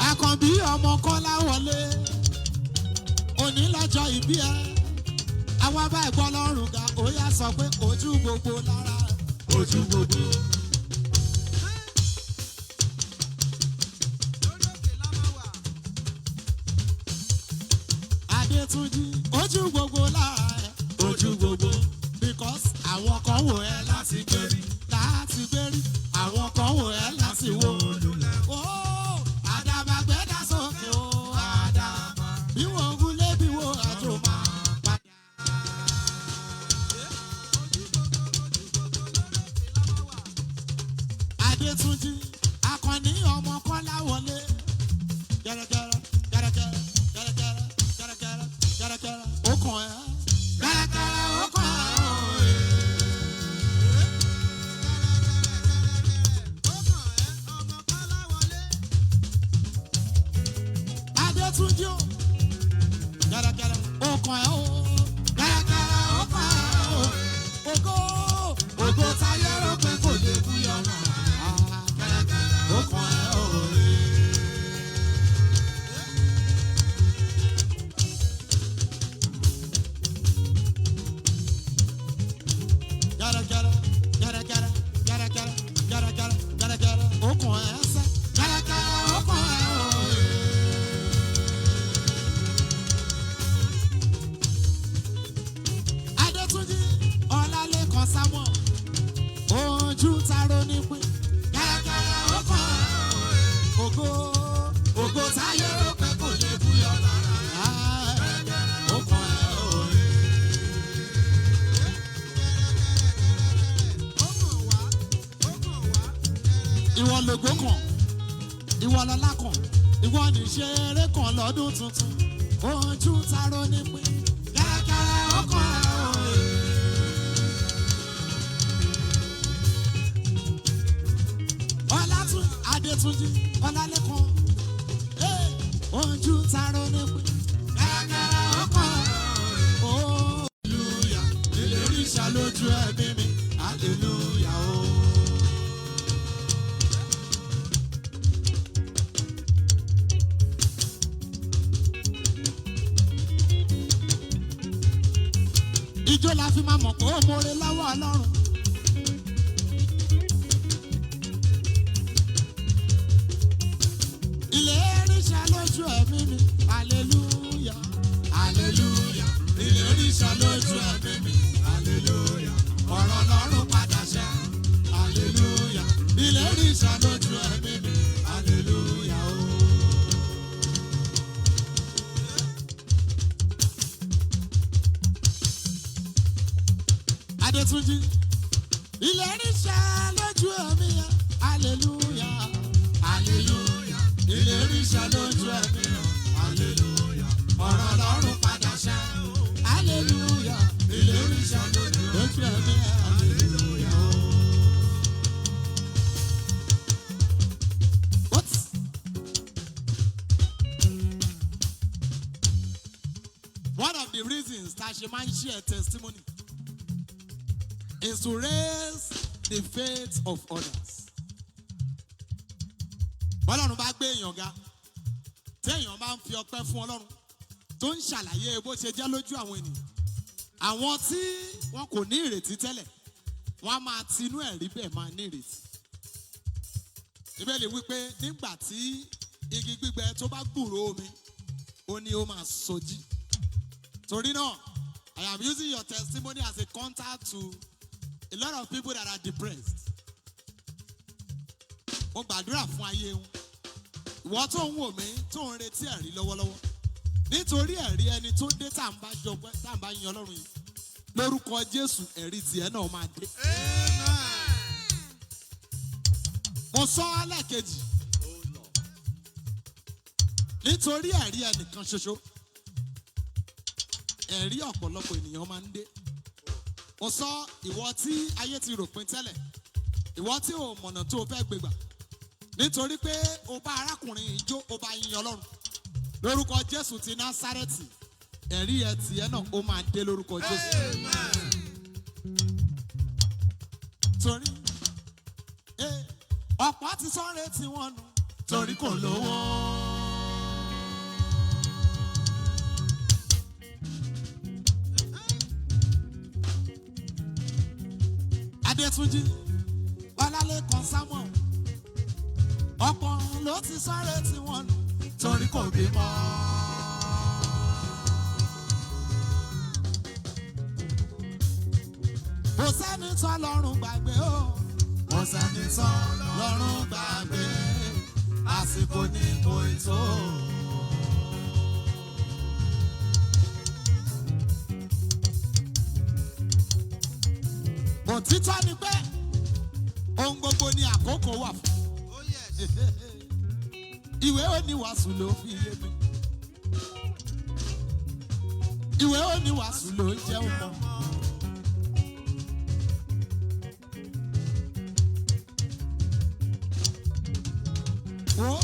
Àkànbí ọmọ Kọ́lá wọlé, òní lọ́jọ́ ìbí ẹ. Àwa bá ẹ̀gbọ́n lọ́rùn ga, ó yá sọ pé ojú gbogbo lára. Ojú gbogbo. Lórí òkè la máa wà. Adétúnjí, ojú gbogbo lára ẹ. Ojú gbogbo. Because àwọn kan wò ẹ́ láti gbérí. Láti gbérí. Àwọn kan wò ẹ́ láti wò. Ó àdàbà gbẹ́dá sókè ó àdàbà. Bí wọ́n gúnlé bí wọ́n àjò máa padà. Ojú gbogbo, ojú gbogbo lórí òkè la máa wà. Adétúnjí, akọni ọmọ Kọ́lá wọlé. Gẹ́rẹ́gẹ́rẹ́ gẹ́rẹ́gẹ́rẹ́ gẹ́rẹ́gẹ́rẹ́ gẹ́rẹ́gẹ́rẹ́ gẹ́rẹ́gẹ́rẹ́ ó kàn ẹ́. Gẹ́rẹ́gẹ́rẹ́ ó kàn ẹ́ òye. Ó kàn ẹ́, ọmọ Kọ́lá wọlé. Adétúnjí o. Gẹ́rẹ́gẹ́rẹ́ ó kàn ẹ́ o. Gẹ́rẹ́gẹ́rẹ́ ó kàn ẹ́ o. Ògo ògo táyé rò pé kò lè búyọ náà. Gẹ́rẹ́gẹ́rẹ́ ó kàn ẹ́ òye. Gẹ́rẹ́gẹ́rẹ́ gẹ́rẹ́gẹ́rẹ́ gẹ́rẹ́gẹ́rẹ́ gẹ́rẹ́gẹ́rẹ́ gẹ́rẹ́gẹ́rẹ́ ó kàn ẹ́ sẹ́. Gẹ́rẹ́gẹ́rẹ́ ó kàn ẹ́ òye. Adétúnjí Ọlálékan Samuel ojú taro nípín kẹ́kẹ́rẹ́ ó kàn ògo ògo táyé rò pé kò lè búyọ lára ó kàn ẹ́ òye. Ó kàn wá, ó kàn wá. Ìwọ lògo kan, ìwọ lọlá kan, ìwọ níṣeré kan lọ́dún tuntun, ojú taro nípín kẹ́kẹ́rẹ́ ó kàn ẹ́ òye. Ọlátún Adétúnjí Ọlálékan eh, ojú taro nípín kẹ́kẹ́rẹ́ ó kàn ẹ́ òye. ṣá lójú ẹ̀mí mi, hallelujah o. Ijó la fi máa mọ̀ pé ó mọ̀re lọ́wọ́ Ọlọ́run. Ìlérí ṣá lójú ẹ̀mí mi, hallelujah, hallelujah. Ìlérí ṣá lójú ẹ̀mí mi, hallelujah. Ọ̀rọ̀ Ọlọ́run padà ṣẹ, hallelujah. Ìlérí ṣá lójú ẹ̀mí mi, hallelujah o. Adétúnjí. Ìlérí ṣẹ lójú ẹ̀mí yẹn, hallelujah, hallelujah. Ìlérí ṣẹ lójú ẹ̀mí yẹn, hallelujah. Ọ̀rọ̀ Ọlọ́run padà ṣẹ, hallelujah. Ìlérí ṣẹ lójú ẹ̀mí yẹn, hallelujah. What? One of the reasons that she máa ń share testimony is to raise the faith of others. Bọ́lọ́run bá gbé èèyàn ga, téèyàn bá ń fi ọpẹ́ fún Ọlọ́run tó ń ṣàlàyé bó ṣe jẹ́ lójú àwọn ènìyàn. Àwọn tí wọn kò ní ìrètí tẹ́lẹ̀, wọ́n á máa tinú ẹ̀rí bẹ́ẹ̀ máa ní ìrètí. Ìbéèrè wípé nígbà tí igi gbígbẹ tó bá gbúròó omi, ó ní ó máa sọjí. Torí náà, I am using your testimony as a contact to a lot of people that are depressed. Mo gbàdúrà fún ayé wọn. Ìwọ tó ń wò mí tó ń retí ẹ̀rí lọ́wọ́lọ́wọ́. Nítorí ẹ̀rí ẹni tó dé tá à ń bá jọ tá à ń bá yin Ọlọ́run yìí. Lórúkọ Jésù ẹ̀rí tiẹ̀ náà máa dé. Mo sọ ọ́ lẹ́ẹ̀kejì. Nítorí ẹ̀rí ẹnìkan ṣoṣo. Ẹ̀rí ọ̀pọ̀lọpọ̀ ènìyàn máa ń dé. Mo sọ ìwọ tí ayé ti ròpin tẹ́lẹ̀, ìwọ tí ò mọ̀nà tó o fẹ́ gbégbà. Nítorí pé o bá arákùnrin yìí jó, o bá yin Ọlọ́run. Lórúkọ Jésù ti Násárẹ́tì, ẹ̀rí ẹ tiẹ̀ náà ó máa dé lórúkọ Jésù. Torí ọ̀pọ̀ ti sọ́rẹ́ tí wọ́n nù. Torí kò lówó. Adétúnjí, Ọlálékan Samuel, ọ̀pọ̀ ló ti sáré tí wọ́n nù torí kò bímọ. Kò sẹ́ni tán lọ́rùn gbàgbé o. Kò sẹ́ni tán lọ́rùn gbàgbé. Àsìkò ní kò ì tó. Òtítọ́ ni pé ohun gbogbo ni àkókò wà fún. Oh, yes. Ìwé oníwàásù ló fi yé mi. Ìwé oníwàásù ló ń jẹun mọ́. Wo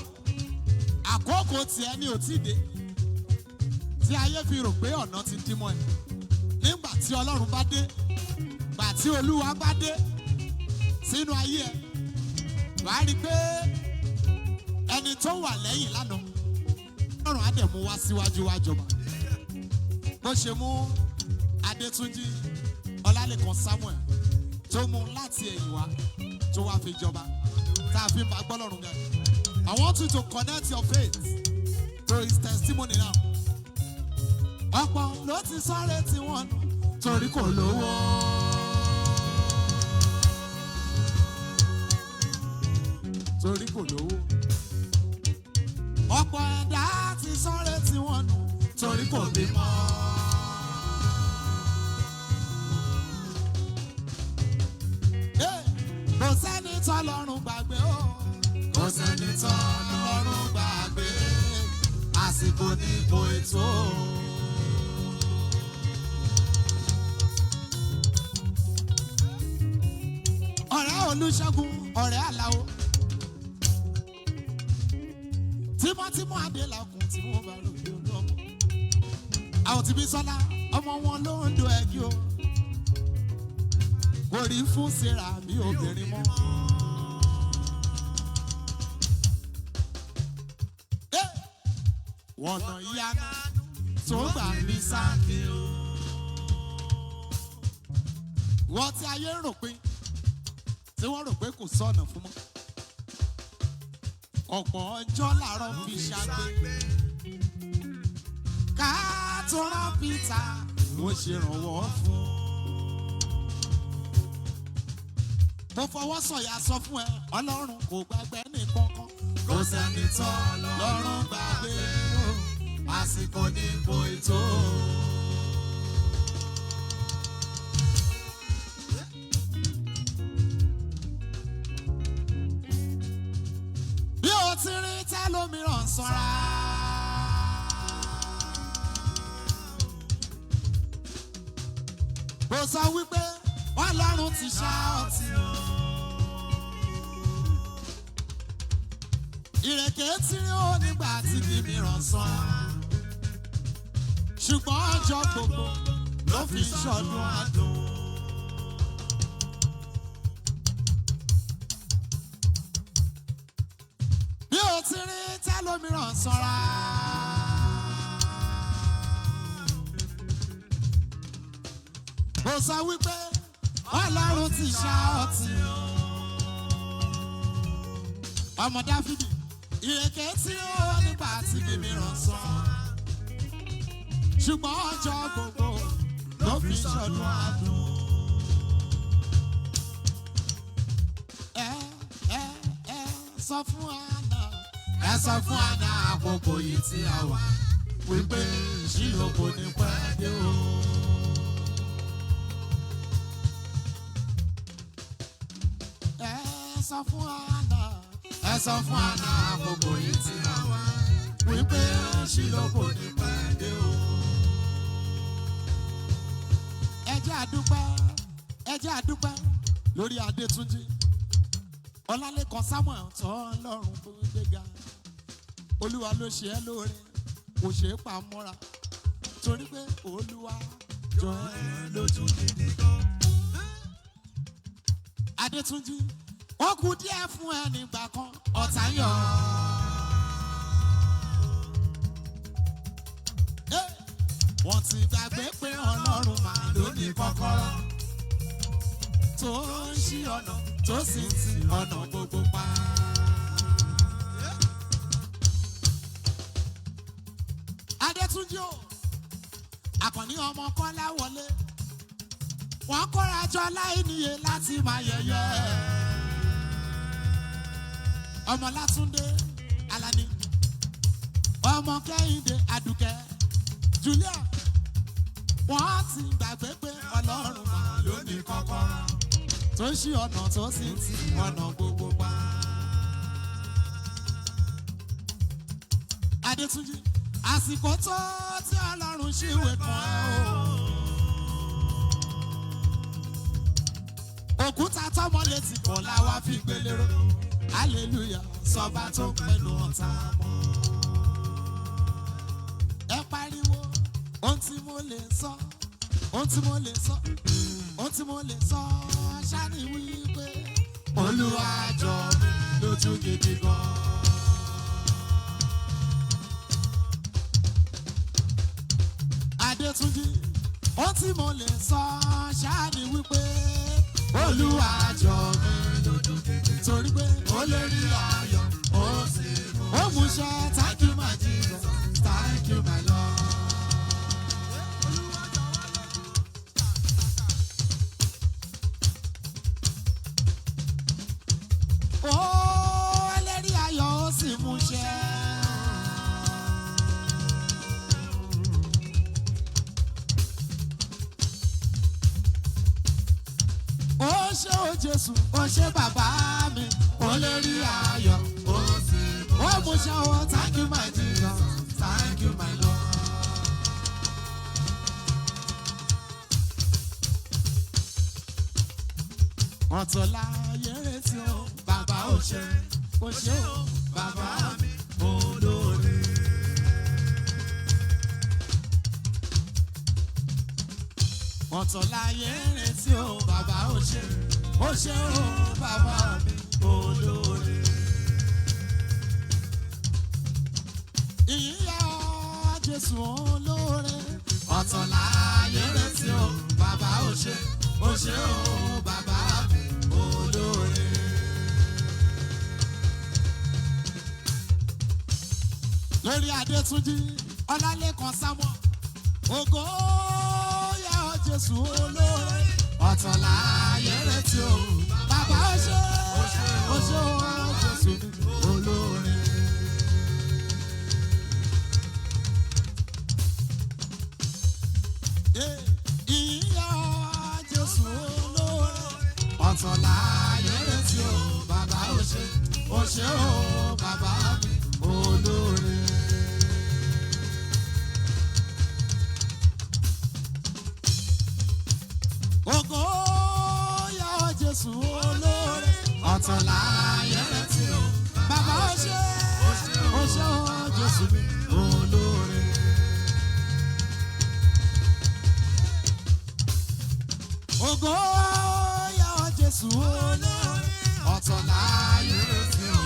àkókò tiẹ̀ ni ò tí ì dé tí ayé fi rò pé ọ̀nà ti dí mọ́ ẹ. Nígbà tí Ọlọ́run bá dé, gbà tí Olúwa bá dé sínú ayé ẹ, wàá rí i pé ẹni tó wà lẹ́yìn lánàá Ọlọ́run á dẹ̀ mú wá síwájú wá jọba. Bó ṣe mú Adétúnjí Ọlálékan Samuel tó mú láti ẹ̀yìn wá tó wá fi jọba tá a fi ń bá gbọ́lọ́run ga. I want you to connect your faith to his testimony now. Ọ̀pọ̀ ló ti sáré tí wọ́n nù torí kò lówó. Torí kò lówó. Ọ̀pọ̀ ẹ̀dá ti sáré tí wọ́n nù torí kò bímọ. Hey, kò sẹ́ni tọ́lọ́run gbàgbé o. Kò sẹ́ni tọ́lọ́run gbàgbé. Àsìkò ní kò tó. Ọ̀rẹ́ Olúṣẹ́gun, ọ̀rẹ́ Àlàó. Tímọ́tímọ́ Adélakùn tí wọ́n bá lò ní olú ọmọ. Àwọn tí Bísọ́lá, ọmọ wọn ló ń do ẹ̀gí o. Kò rí fún Sarah bí obìnrin mọ́. Eh! Ọ̀nà ìyanu tó gbà mí sáké o. Wọ́n tí ayé ń rò pé tí wọ́n rò pé kò sọ̀nà fún mọ́. Ọ̀pọ̀ ọjọ́ làárọ̀ fi ṣàgbé. Ká tó rán Peter, mo ṣèrànwọ́ fún. Mo fọwọ́ sọ̀yà sọ fún ẹ, Ọlọ́run kò gbàgbé nìkankan. Kò sẹ́ni tán lọ́rùn gbàgbé o, àsìkò ní kò tó. Bí o ti rí tẹ́lómìíràn sanra. Kò sọ wípé Ọlọ́run ti ṣá ọtí o. Ìrèké tí rí ó nígbà tí kì mìíràn san. Ṣùgbọ́n ọjọ́ gbogbo ló fi ṣọdún adùn. Bí o ti rí tẹ́lómìíràn sanra. Kò sọ wípé Ọlọ́run ti ṣá ọtí. Ọmọ Dáfídì, ìrèké tí ó nígbà tí kì mìíràn sọ. Ṣùgbọ́n ọjọ́ gbogbo ló fi ṣọdún adùn. Ẹ ẹ ẹ sọ fún Àná. Ẹ sọ fún Àná àkókò yìí tí a wà wípé ṣílò kò ní pẹ́ dé o. Ẹ sọ fún Àná. Ẹ sọ fún Àná àkókò yìí tí a wà wípé ṣílò kò ní pẹ́ dé o. Ẹ jẹ́ àdúpẹ́, ẹ jẹ́ àdúpẹ́ lórí Adétúnjí. Ọlálékan Samuel tọ́ lọ́rùn tó gbéga. Olúwa ló ṣe ẹ́ lóore, kò ṣe é pa mọ́ra. Torí pé Olúwa jọ ẹ́ lójú gidi gan. Adétúnjí, ó kù díẹ̀ fún ẹ nígbà kan, ọ̀tá ń yọ̀. Eh! Wọ́n ti gbàgbé pé Ọlọ́run máa ló ní kọ́kọ́rọ́ tó ń ṣí ọ̀nà tó sì ń ti ọ̀nà gbogbo pa. Adétúnjí o, Àkànní ọmọ Kọ́lá wọlé, wọ́n kóra jọ láì níye láti máa yẹ̀yẹ́. Ọmọ Látúndé Alani, ọmọ Kẹ́hìndé Adùkẹ́, Julia, wọ́n ti gbàgbé pé Ọlọ́run máa ló ní kọ́kọ́rọ́ tó ń ṣí ọ̀nà tó sì ń ti ọ̀nà gbogbo pa. Adétúnjí, àsìkò tó tí Ọlọ́run ṣíwèé kan ẹ́ o. Òkúta tọ́mọ létí kọ̀ láwa fi gbélé ró. Hallelujah, sọba tó pẹ̀lú ọ̀tá mọ́. Ẹ pariwo, ohun tí mo lè sọ, ohun tí mo lè sọ, ohun tí mo lè sọ, ṣáni wípé Olúwa jọ mí lójú gidi gan. Adétúnjí, ohun tí mo lè sọ ṣáni wípé Olúwa jọ mí lójú gidi torí pé ó lè rí ayọ̀ ó sì mú ó mú ṣe thank you my Jesus, thank you my Lord. Olúwa jọ wá lójú. Ó ẹlẹ́rìí ayọ̀ ó sì mú ṣẹ. Ó ṣé o Jésù, ó ṣé bàbá mi, ó lè rí ayọ̀, ó sì mú ó mú ṣẹ o. Thank you my Jesus, thank you my Lord. Ọ̀tọ̀ láyé retí o, bàbá ò ṣe, kò ṣe o, bàbá mi olóore. Ọ̀tọ̀ láyé retí o, bàbá ò ṣe, Ó ṣé o bàbá mi olóore. Ìyìn yẹ ọ́ Jésù olóore. Ọ̀tọ̀ láyé retí o, bàbá ó ṣé, ó ṣé o bàbá mi olóore. Lórí Adétúnjí, Ọlálékan Samuel, ògo yẹ ọ́ Jésù olóore. Ọ̀tọ̀ láyé retí o, bàbá ó ṣé, ó ṣé o Jésù mi olóore. Ìyá Jésù olóore. Ọ̀tọ̀ láyé retí o, bàbá ó ṣé, ó ṣé o, bàbá mi olóore. Ògo yá Jésù olóore. Ọ̀tọ̀ láyé retí o, bàbá ó ṣé, ó ṣé o, Jésù mi olóore. Ògo yá ọ Jésù olóore. Ọ̀tọ̀ láyé retí o.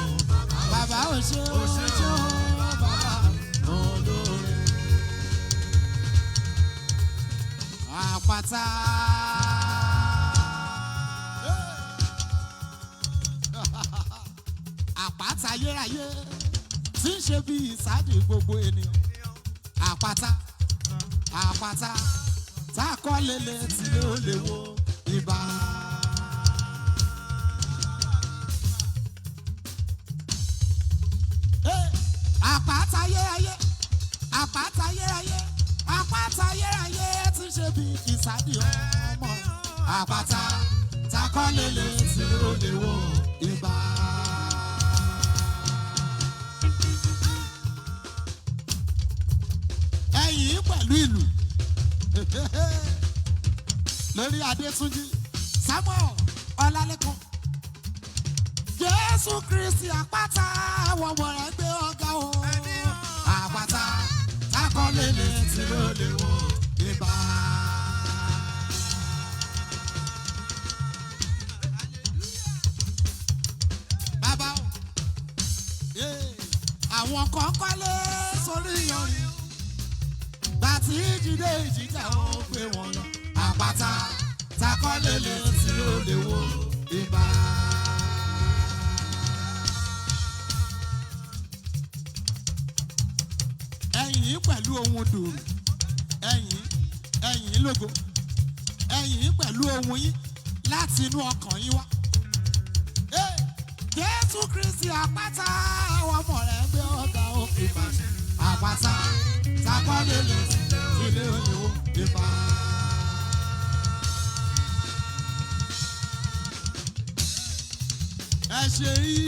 Bàbá ò ṣe o ṣe o bàbá olóore. Àpáta. Àpáta ayérayé tí ń ṣe bí ìsádi gbogbo ènìyàn. Àpáta àpáta tá a kọ́ lélẹ̀ tí ó lè wo ibà. Hey! Àpáta ayérayé àpáta ayérayé àpáta ayérayé tí ń ṣe bí ìsádi ọmọ. Àpáta tá a kọ́ lélẹ̀ tí ó lè wo ibà. Ẹ̀yìn pẹ̀lú ìlú lórí Adétúnjí Samuel Ọlálékan Jésù Kristi àpáta wọ̀wọ̀ rẹ̀ gbé ọ̀gá o àpáta takọ́lélẹ̀ tí ó lè wọ ibà. Bàbá o àwọn kan kọ́lé sórí yanrìn gbàtí jíde ìjìjà ó gbé wọn lọ àpáta takọ́lélẹ̀ tí ó lè wó ibà. Ẹ̀yìn pẹ̀lú ohun dùrù ẹ̀yìn ẹ̀yìn lógo ẹ̀yìn pẹ̀lú ohun yín láti inú ọkàn yín wá. Hey! Jésù Kristi àpáta àwọn ọmọ rẹ̀ gbé ọ̀gá òkè bá àpáta takọ́lélẹ̀ tí lè wó ibà. Ẹ ṣe yí.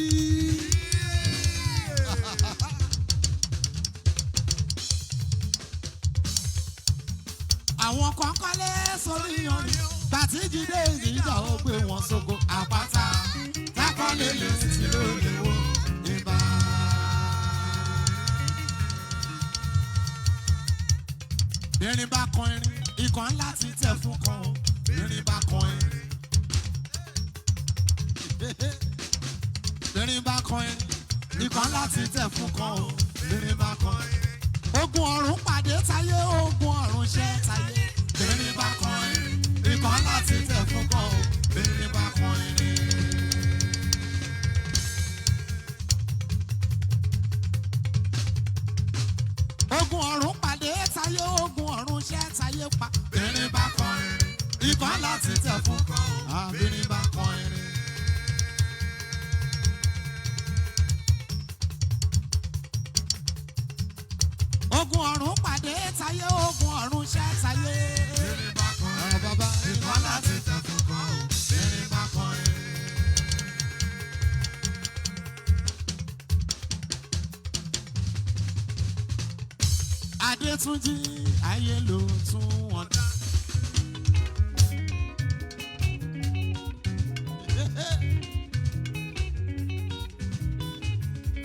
Àwọn kan kọ́lé sórí yanrìn gbàtí jíde ìjà ó gbé wọn sógo àpáta takọ́lélẹ̀ tí lè wó ibà. Bírin bá kan irin, ikọ̀ ńlá ti tẹ̀ fún kan o. Bírin bá kan irin. Bírin bá kan irin, ikọ̀ ńlá ti tẹ̀ fún kan o. Bírin bá kan irin. Ogun ọ̀run pàdé táyé, ogun ọ̀run ṣẹ́ táyé. Bírin bá kan irin, ikọ̀ ńlá ti tẹ̀ fún kan o. Bírin bá kan irin. Ogun ọ̀run pàdé táyé, ogun ọ̀run ṣẹ́ táyé pa. Bírin bá kan irin, ikọ̀ ńlá ti tẹ̀ fún kan o. Bírin bá kan irin. Ogun ọ̀run pàdé táyé, ogun ọ̀run ṣẹ́ táyé. Bírin bá kan Àwọn bàbá ikọ̀ láti tẹ̀ fún kan o. Bírin bá kan irin. Adétúnjí ayé ló tún wọn dá.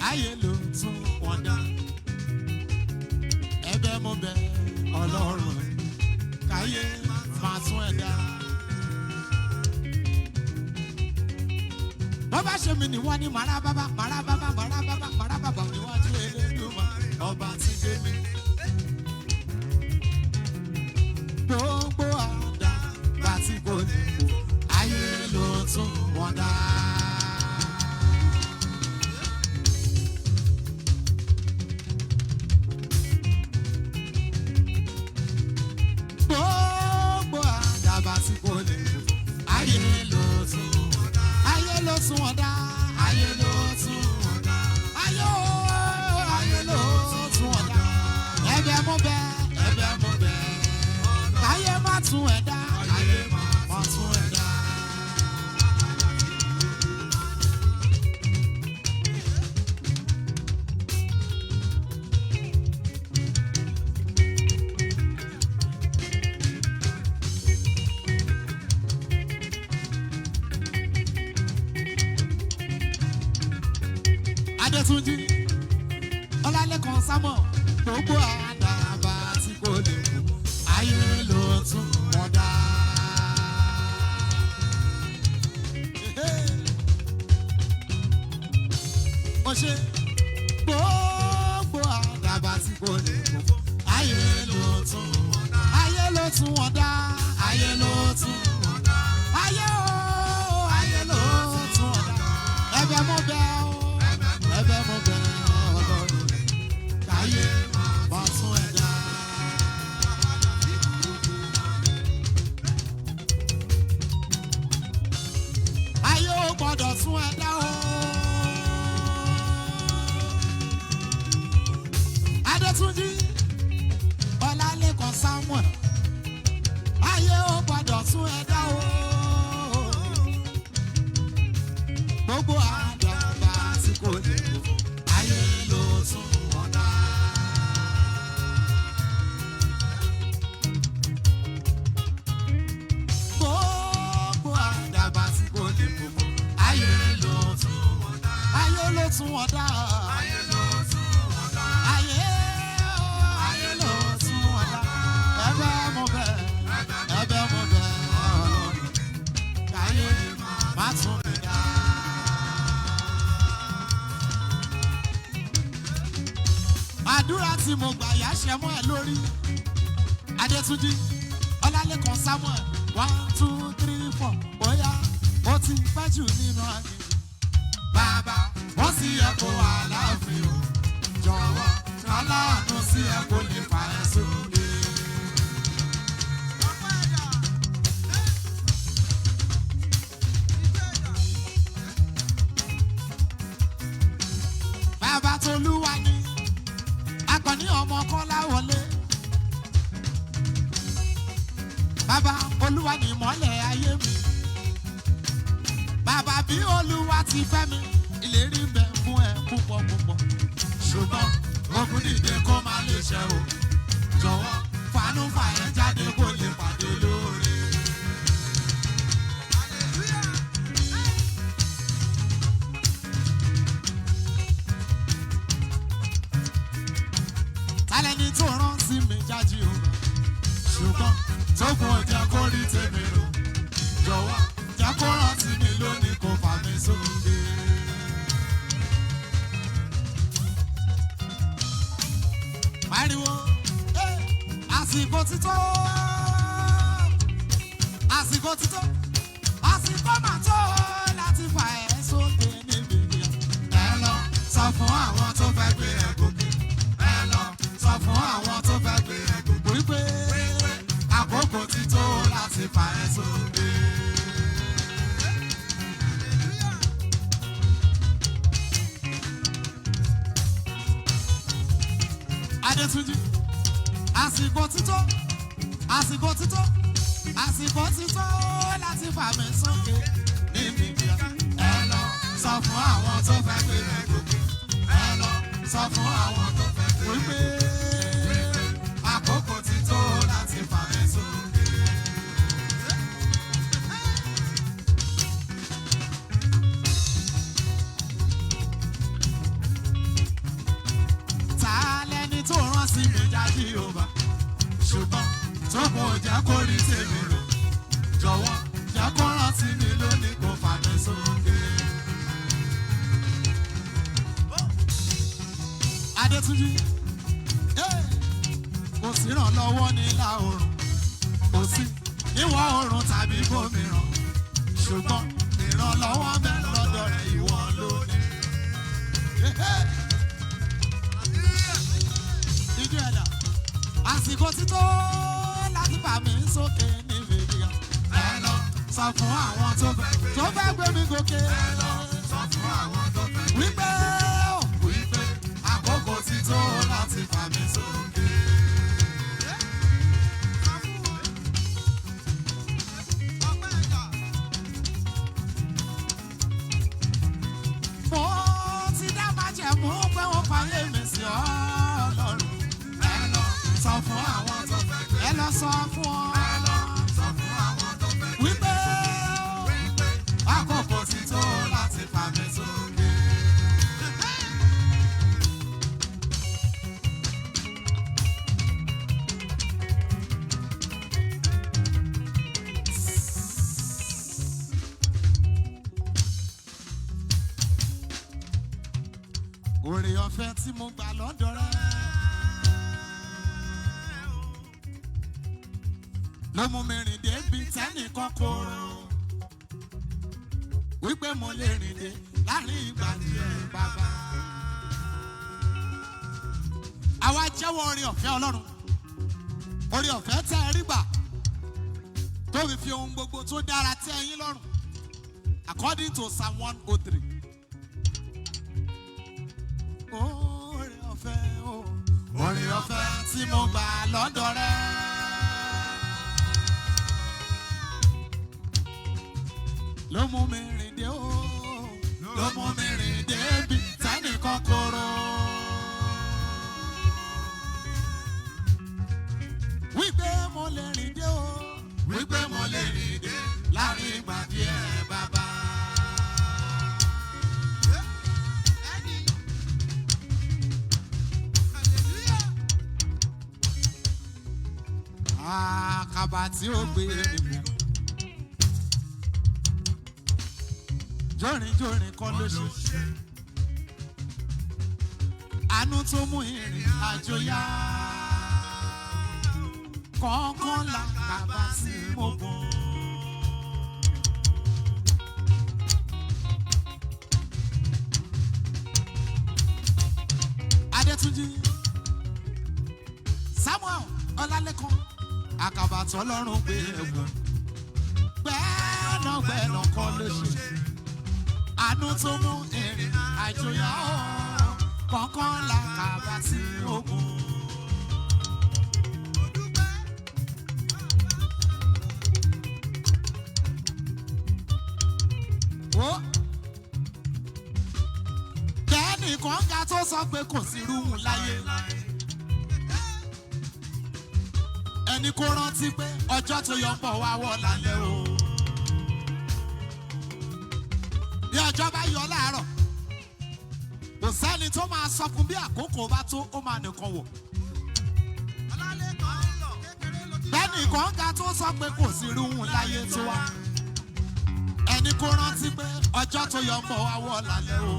Ayé ló tún wọn dá. Ẹ̀bẹ̀ mo bẹ̀ Ọlọ́run káyé máa tún ẹ̀ dá. Bó bá ṣe mi ni wọ́n ní màrá bábá màrá bábá màrá bábá màrá bàbá níwájú Elédùmarè ọba tí gbé mi. Gbogbo àdàbà tí kò ní kú, ayé ló tún wọ́n dá. Gbogbo àdàbà tí kò ní kú, ayé ló tún wọ́n dá. Ayé ló tún wọ́n dá. Ayé ló tún wọ́n dá. Ayé o, ayé ló tún wọ́n dá. Ẹ̀bẹ̀ mo bẹ̀, ẹ̀bẹ̀ mo bẹ̀. Ayé má tún ẹ̀ dá. Ayé má tún ẹ̀ dá. Adétúnjí Ọlálékan Sámọ̀ gbogbo àdàbà tí kò lè kú ayé ló tún wọ́n dá. Ó ṣe gbogbo àdàbà tí kò lè kú ayé ló tún wọ́n dá. Ayé ló tún wọ́n dá. Ayé ló tún wọ́n dá. Ayé o, ayé ló tún wọ́n dá. Ẹ̀bẹ̀ mo bẹ̀ o, ẹ̀bẹ̀ mo bẹ̀ Ọlọ́run káyé má tún ẹ̀ dá. Ayé ò gbọ́dọ̀ tún ẹ dá o. Adétúnjí Ọlálékan Samuel. Ayé ò gbọ́dọ̀ tún ẹ dá o. Gbogbo àdàbà tí kò lè kú, ayé ló tún wọ́n dá. Gbogbo àdàbà tí kò lè kú, ayé ló tún wọ́n dá. Ayé ló tún wọ́n dá. Ayé ló tún wọ́n dá. Ayé ayé ló tún wọ́n dá. Ẹ̀bẹ̀ mo bẹ̀, ẹ̀bẹ̀ mo bẹ̀ Ọlọ́run. Káyé má tún mi dá. Àdúrà tí mo gbà yà ṣe mọ́ ẹ lórí. Adétúnjí Ọlálékan Samuel 1 2 3 4 bóyá ó ti pẹ́ jù nínú aginjù. Bàbá ó sì yẹ kó wà láàfin o. Jọ̀wọ́ aláàánú sí ẹ kó lè fà ẹ́ sókè. Bàbá Tolúwa ni akọni ọmọ Kọ́lá wọlé. Bàbá Olúwa ni ìmọ́lẹ̀ ayé mi. Bàbá bí Olúwa ti fẹ́ mi, ìlérí ń bẹ fún ẹ púpọ̀ púpọ̀. Ṣùgbọ́n ogun dìde kó má lè ṣẹ o. Jọ̀wọ́ fanú fà ẹ́ jáde kó lè pàdé lóore. Tálẹ́ni tó rán sí mi jájí o. Ṣùgbọ́n tó kún ọjà kó rí tèmi rò. Jọ̀wọ́ jẹ́ kó rántí mi lónìí kó fà mí sókè. Pariwo, "Eh, àsìkò ti tó, àsìkò ti tó, àsìkò mà tó láti fà ẹ́ sókè níbi gíga. Ẹ lọ sọ fún àwọn tó fẹ́ gbé ẹ gòkè. Ẹ lọ sọ fún àwọn tó fẹ́ gbé ẹ gòkè. Wípé àkókò ti tó láti fà ẹ́ sókè. Adétúnjí àsìkò tító àsìkò tító àsìkò tító láti fà mí sókè níbi gíga. Ẹ lọ sọ fún àwọn tó fẹ́ gbé ẹ gòkè. Ẹ lọ sọ fún àwọn tó fẹ́ gbé ẹ gòkè. Àkókò ti tó láti fà mí sókè. Ta lẹni tó rán sí mi jáde òbá ṣùgbọ́n tó kò jẹ́ kó rí tèmi rò. Jọ̀wọ́ jẹ́ kó rántí mi lónìí kó fà mí sókè. Adétúnjí, kò sí ìrànlọ́wọ́ ní ìlà oòrùn, kò sí níwọ̀ oòrùn tàbí bòmíràn, ṣùgbọ́n ìrànlọ́wọ́ bẹ lọ́dọ̀ rẹ̀, ìwọ lónìí. Ijó ẹ̀dá, àsìkò ti tó láti fà mí sókè níbi gíga. Ẹ lọ sọ fún àwọn tó fẹ́ gbé mi gòkè. Ẹ lọ sọ fún àwọn tó fẹ́ gbé Wípé ó wípé àkókò ti tó láti fà mí sókè. Sọ fún wọn. Ọpẹ́ ẹ̀dá. Mo ti dá májẹ̀mú pé wọ́n fàyè mi sí Ọlọ́run. Ẹ lọ sọ fún àwọn tó fẹ́ gbé Ẹ lọ sọ fún ọ. Ẹ lọ sọ fún àwọn tó fẹ́ gbé Wípé wípé àkókò ti tó láti fà mí sókè. Oore ọ̀fẹ́ tí mo gbà lọ́dọ̀ rẹ ló mú mi rìn débi tẹ́nìkan kò rò wípé mo lè rìn dé láàrin ìgbà díẹ̀ bàbá. Àwa jẹ́wọ́ oore ọ̀fẹ́ Ọlọ́run, oore ọ̀fẹ́ tẹ́ ẹ rí gbà tó fi fi ohun gbogbo tó dára tẹ́ ẹ̀yin lọ́rùn, according to Psalm 103. Oore ọ̀fẹ́ o, oore ọ̀fẹ́ tí mo gbà lọ́dọ̀ rẹ ló mú mi rìn dé o, ló mú mi rìn débi tẹ́nìkan kóró. Wípé mo lè rìn dé o, Wípé mo lè rìn dé láàrin ìgbà díẹ̀ bàbá. Ẹni. Hallelujah. Àkàbà tí ó gbé mi mú. Jórin jórin kọ́ ló ṣe. Àánú tó mú ìrìn àjò yá. Kọ̀ọ̀kan làkàbà tí mo gùn. Adétúnjí Samuel Ọlálékan, àkàbà tọ́lọ́run gbé ẹ̀gùn. Gbẹ́nàgbẹ́nà kọ́ ló ṣe. Àánú tó mú ìrìn àjò yá o. Kọ̀ọ̀kan làkàbà tí ó gùn. Mo dúpẹ́. Wo kẹ́nìkan ga tó sọ pé kò sí rúhùn láyé. Ẹni kó rántí pé ọjọ́ tó yọ ń bọ̀ wá wọ̀ lálẹ́ o. Bí ọjọ́ bá yọ láàárọ̀, kò sẹ́ni tó máa sọ fún bí àkókò bá tó, ó máa nìkan wọ̀. Ọlálékan lọ. Kékeré ló ti Kẹ́nìkan ga tó sọ pé kò sí rúhùn láyé tó wá. Ẹni kó rántí pé ọjọ́ tó yọ ń bọ̀ wá wọ̀ lálẹ́ o.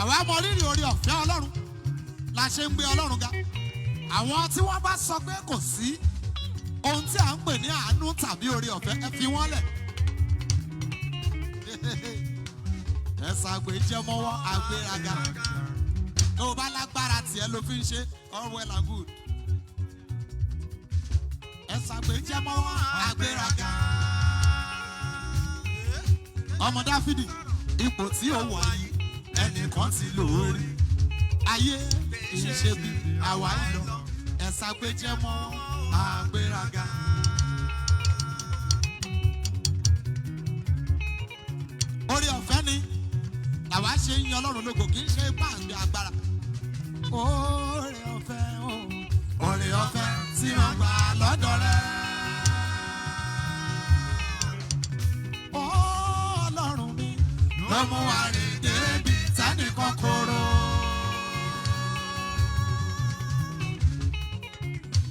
Àwa mọ rírì orí ọ̀fẹ́ Ọlọ́run la ṣe ń gbé Ọlọ́run ga. Àwọn tí wọ́n bá sọ pé kò sí ohun tí à ń pè ní àánú tàbí orí ọ̀fẹ́, ẹ fi wọ́n lẹ̀. Ẹ ṣàgbéjẹmọ́wọ́ àgbéraga. Tó o bá lágbára tiẹ̀ ló fi ń ṣe, all well and good. Ẹ ṣàgbéjẹmọ́wọ́ àgbéraga. Ọmọ Dáfídì, ipò tí ó wà yìí, ẹnìkan ti lò ó rí. Ayé kì í ṣe bí àwa ń lọ. Ẹ ṣàgbéjẹmọ́wọ́ àgbéraga. Orí ọ̀fẹ́ ni làwa ṣe ń yan Ọlọ́run lógo, kì í ṣe ipá àgbẹ̀ agbára. Oore ọ̀fẹ́ o, oore ọ̀fẹ́ tí wọ́n gbà lọ́dọ̀ rẹ̀. Ọlọ́run mi ló mú wa rìn débi tẹ́nìkan kóró.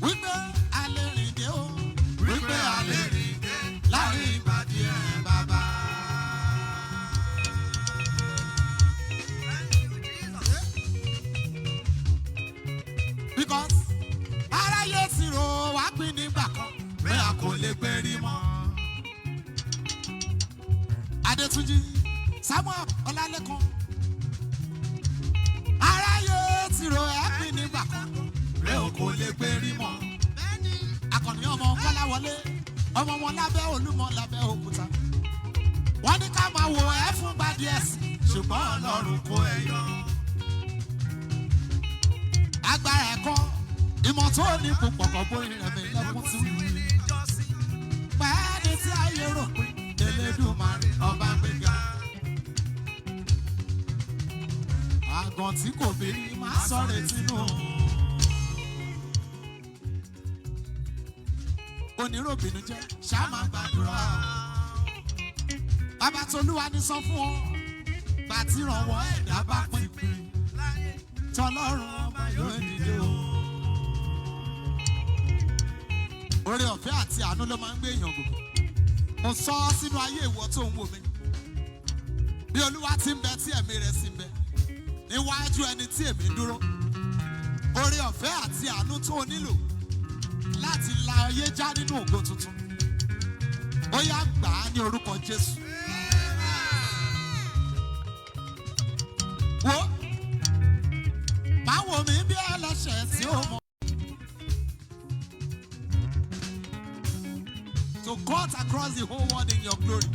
Wípé a lè rìn dé o, Wípé a lè rìn dé láàrin ìgbà díẹ̀ bàbá. Adétúnjí Samuel Ọlálékan. Aráyé ti ro ẹ́pìn nígbà kan rẹ̀ ò kò lè gbé rí mọ́. Akànnì ọmọ Kọ́láwọlé, ọmọ wọn lábẹ́ Olúmọ lábẹ́ Òkúta. Wọ́n ní ká máa wo ẹ́ fún gbadíẹ̀ sí, ṣùgbọ́n Ọlọ́run kó ẹ yọ. Agbára ẹ̀kọ́, ìmọ̀ tó ní púpọ̀ kọ́ bóyá rẹ̀ mi lẹ́kún tí wí. Pẹ́ẹ́ni tí ayé rò pé Elédùmarè ọba gbéga. Àgàn tí kò bí máa sọ̀rọ̀ tinú. Oníròbìnú jẹ́ ṣá máa gbàdúrà. Bàbá Tolúwa ní sọ fún ọ, gbà tí ìrànwọ́ ẹ̀dá bá pín pín. Tọlọ́run ọba yóò dìde o. Oore ọ̀fẹ́ àti àánú ló máa ń gbé èèyàn gòkè. Mo sọ ọ́ sínú ayé ìwọ tó ń wò mí. Bí Olúwa ti ń bẹ tí ẹ̀mí rẹ̀ sì ń bẹ, níwájú ẹni tí èmi dúró. Oore ọ̀fẹ́ àti àánú tó o nílò láti la ayé já nínú ògo tuntun. Ó yá, gbà á ní orúkọ Jésù. Wo máa wò mí bí ẹlẹ́ṣẹ̀ tí ó mọ̀. To cut across the whole world in your glory.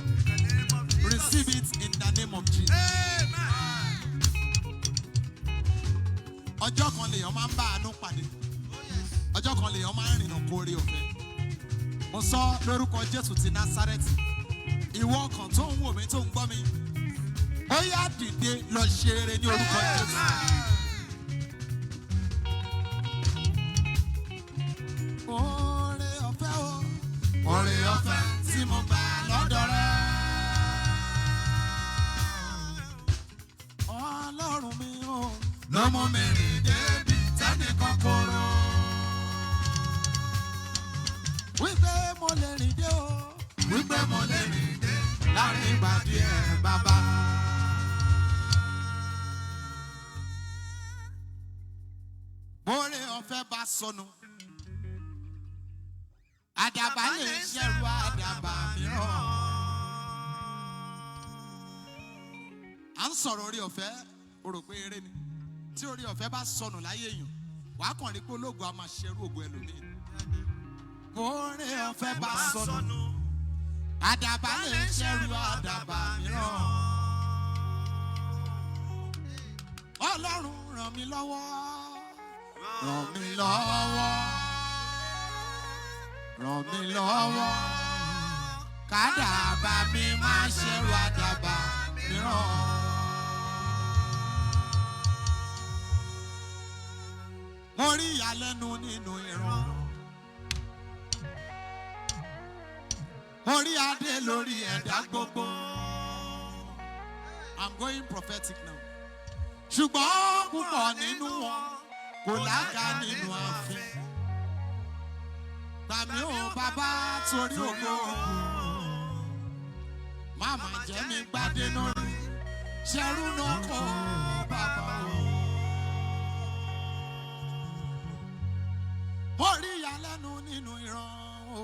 Receive it in the name of Jesus. Ọjọ́ kan lèèyàn máa ń bá àánú pàdé. Ọjọ́ kan lèèyàn máa ń rìnnà kóore ọ̀fẹ́. Mo sọ lórúkọ Jésù ti Násárẹ́tì. Ìwọ ọkàn tó ń wò mí, tó ń gbọ́ mi. Ó yá, dìde lọ ṣe eré ní orúkọ Jésù. Oore ọ̀fẹ́ o, oore ọ̀fẹ́ tí mo gbà lọ́dọ̀ rẹ. Ọlọ́run mi o, ló mú mi rìn débi tẹ́nìkan kóró. Wípé mo lè rìn dé o, wípé mo lè rìn dé láàrin ìgbà díẹ̀ bàbá. Bóore ọ̀fẹ́ bá sọnù, àdàbà lè ṣẹ̀rù àdàbà mìíràn. À ń sọ̀rọ̀ orí ọ̀fẹ́, o rò pé eré ni. Tí orí ọ̀fẹ́ bá sọnù láyé èèyàn, wàá kàn rí pé ológo a máa ṣerú ògo ẹlòmíì. Oore ọ̀fẹ́ bá sọnù, àdàbà lè ṣẹ̀rù àdàbà mìíràn. Ọlọ́run, ràn mí lọ́wọ́, ràn mí lọ́wọ́, ràn mí lọ́wọ́, kádàbà mi má ṣẹ̀rù àdàbà mìíràn. Mo rí ìyàlẹ́nu nínú ìran. Mo rí adé lórí ẹ̀dá gbogbo. I'm going prophetic now. Ṣùgbọ́n púpọ̀ nínú wọn kò lága nínú ààfin. Gbà mí ò bàbá torí ògo. Máma jẹ́ mi gbádé lórí. Ṣẹrú náà kọ́ bàbá o. Mo rí ìyàlẹ́nu nínú ìran o.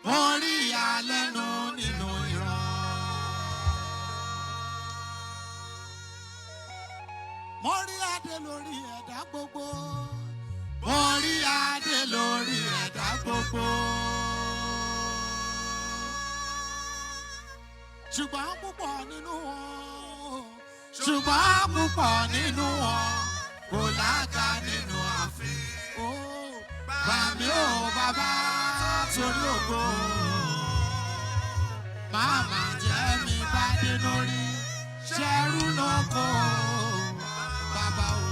Mo rí ìyàlẹ́nu nínú ìran. Mo rí adé lórí ẹ̀dá gbogbo. Mo rí adé lórí ẹ̀dá gbogbo. Ṣùgbọ́n púpọ̀ nínú wọn. Ṣùgbọ́n púpọ̀ nínú wọn kò lága nínú ààfin. Ó gbà mí ò bàbá torí ògo. Máma jẹ́ mi bá dé lórí. Ṣẹ́rú lóko bàbá o.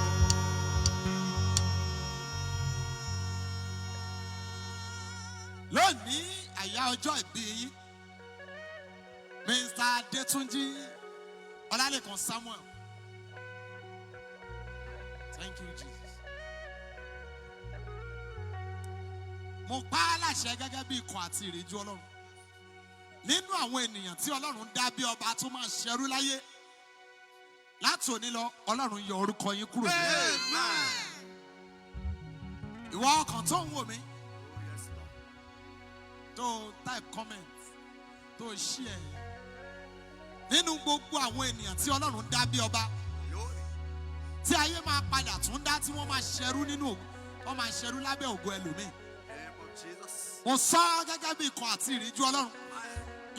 Lónìí, àyà ọjọ́ ìbí yín, Mr. Adétúnjí Ọlálékan Samuel. Thank you, Jesus. Mo pa á láṣẹ gẹ́gẹ́ bí ikọ̀ àti ìrìnjú Ọlọ́run. Nínú àwọn ènìyàn tí Ọlọ́run dá bí ọba tó máa ṣẹrú láyé, láti òní lọ, Ọlọ́run yọ orúkọ yín kúrò nílẹ̀. Ìwọ ọkàn tó ń wò mí, tó type comment, tó share. Nínú gbogbo àwọn ènìyàn tí Ọlọ́run dá bí ọba, tí ayé máa padà tún dá, tí wọ́n máa ṣẹrú nínú ògo, wọ́n máa ṣẹrú lábẹ́ ògo ẹlòmíì. Name of Jesus. Mo sọ ọ́ gẹ́gẹ́ bí ikọ̀ àti ìríjú Ọlọ́run.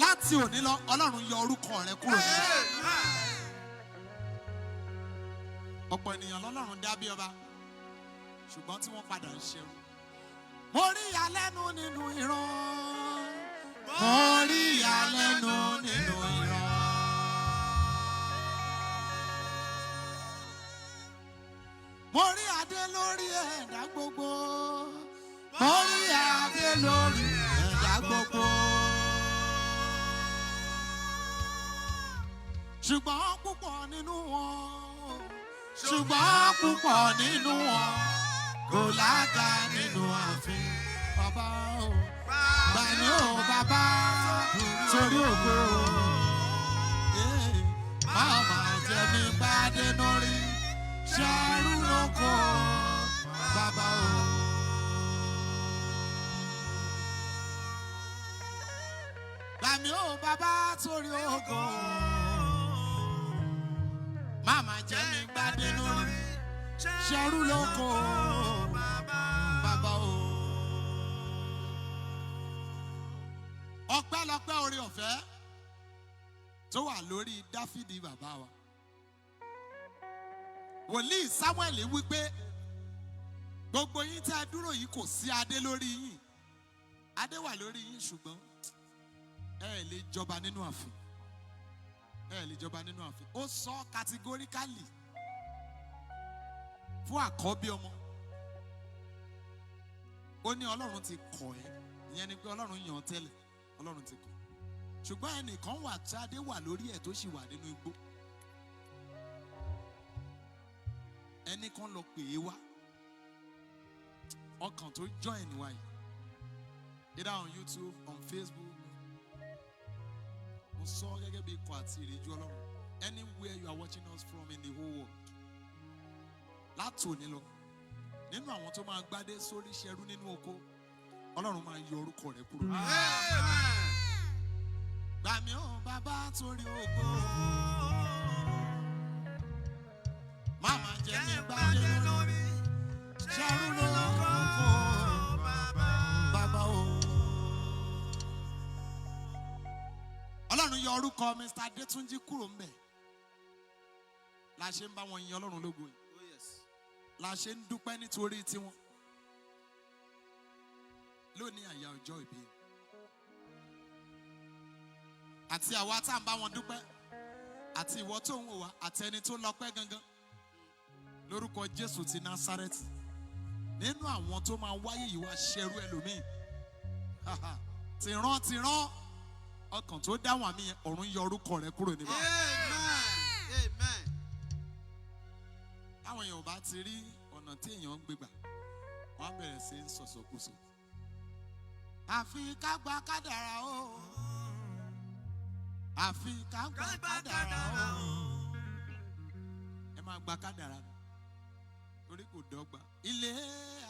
Láti òní lọ, Ọlọ́run yọ orúkọ rẹ kúrò níbẹ̀. Ọ̀pọ̀ ènìyàn lọ́lọ́run dá bí ọba, ṣùgbọ́n tí wọ́n padà ń ṣẹrú. Mo rí ìyàlẹ́nu nínú ìran. Mo rí ìyàlẹ́nu nínú ìran. Mo rí adé lórí ẹ̀dá gbogbo. Mo rí adé lórí ẹ̀dá gbogbo. Ṣùgbọ́n púpọ̀ nínú wọn. Ṣùgbọ́n púpọ̀ nínú wọn kò lága nínú ààfin. Bàbá o, gbà mí o bàbá, torí ògo. Máa máa jẹ mí gbádé lórí, ṣẹ́rú lóko, bàbá o. Gbà mí o bàbá, torí ògo. Máa máa jẹ mí gbádé lórí, ṣẹ́rú lóko, bàbá o. Ọpẹ́lọpẹ́ oore ọ̀fẹ́ tó wà lórí Dáfídì bàbá wa. Wòlíì Samuel wípé gbogbo yín tẹ́ ẹ dúró yìí, kò sí adé lórí yín. Adé wà lórí yín, ṣùgbọ́n ẹ ẹ̀ lè jọba nínú ààfin. Ẹ ẹ̀ lè jọba nínú ààfin. Ó sọ categorically fún àkọ́bí ọmọ. Ó ní Ọlọ́run ti kọ̀ ẹ́. Ìyẹn ni pé Ọlọ́run yàn ọ́ tẹ́lẹ̀. Ọlọ́run ti kọ̀. Ṣùgbọ́n ẹnìkan wà tí adé wà lórí ẹ̀ tó sì wà nínú igbó. Ẹnìkan lọ pè é wá. Ọkàn tó join wa yìí, either on YouTube, on Facebook, mo sọ gẹ́gẹ́ bí ikọ̀ àti ìríjú Ọlọ́run, anywhere you are watching us from in the whole world, láti òní lọ, nínú àwọn tó máa gbádé sórí ṣẹrú nínú oko, Ọlọ́run máa yọ orúkọ rẹ kúrò. Gbà mí ó bàbá, torí ògo. Máma jẹ́ mi gbádé lórí ṣẹrú lóko, bàbá o. Ọlọ́run yọ orúkọ Mr. Adétúnjí kúrò ńbẹ̀ la ṣe ń bá wọn yin Ọlọ́run lógo yìí, Oh, yes. la ṣe ń dúpẹ́ nítorí tiwọn lónìí, àyà ọjọ́ ìbí, àti àwa tá à ń bá wọn dúpẹ́, àti ìwọ tó ń wò wá, àti ẹni tó lọ́pẹ́ gangan. Lórúkọ Jésù ti Násárẹ́tì, nínú àwọn tó máa wáyé yìí wá ṣẹrú ẹlòmíì, tìran tìran, ọkàn tó dáhùn àmì yẹn, ọ̀run yọ orúkọ rẹ kúrò níbẹ̀. Amen. Amen. Táwọn èèyàn ò bá ti rí ọ̀nà tí èèyàn ń gbégbà, wọ́n á bẹ̀rẹ̀ sí í sọ̀sọ̀kúsọ. Àfi ká gba kádàrá o, àfi ká gba kádàrá o. Ẹ máa gba kádàrá ni, torí kò dọ́gba. Ilé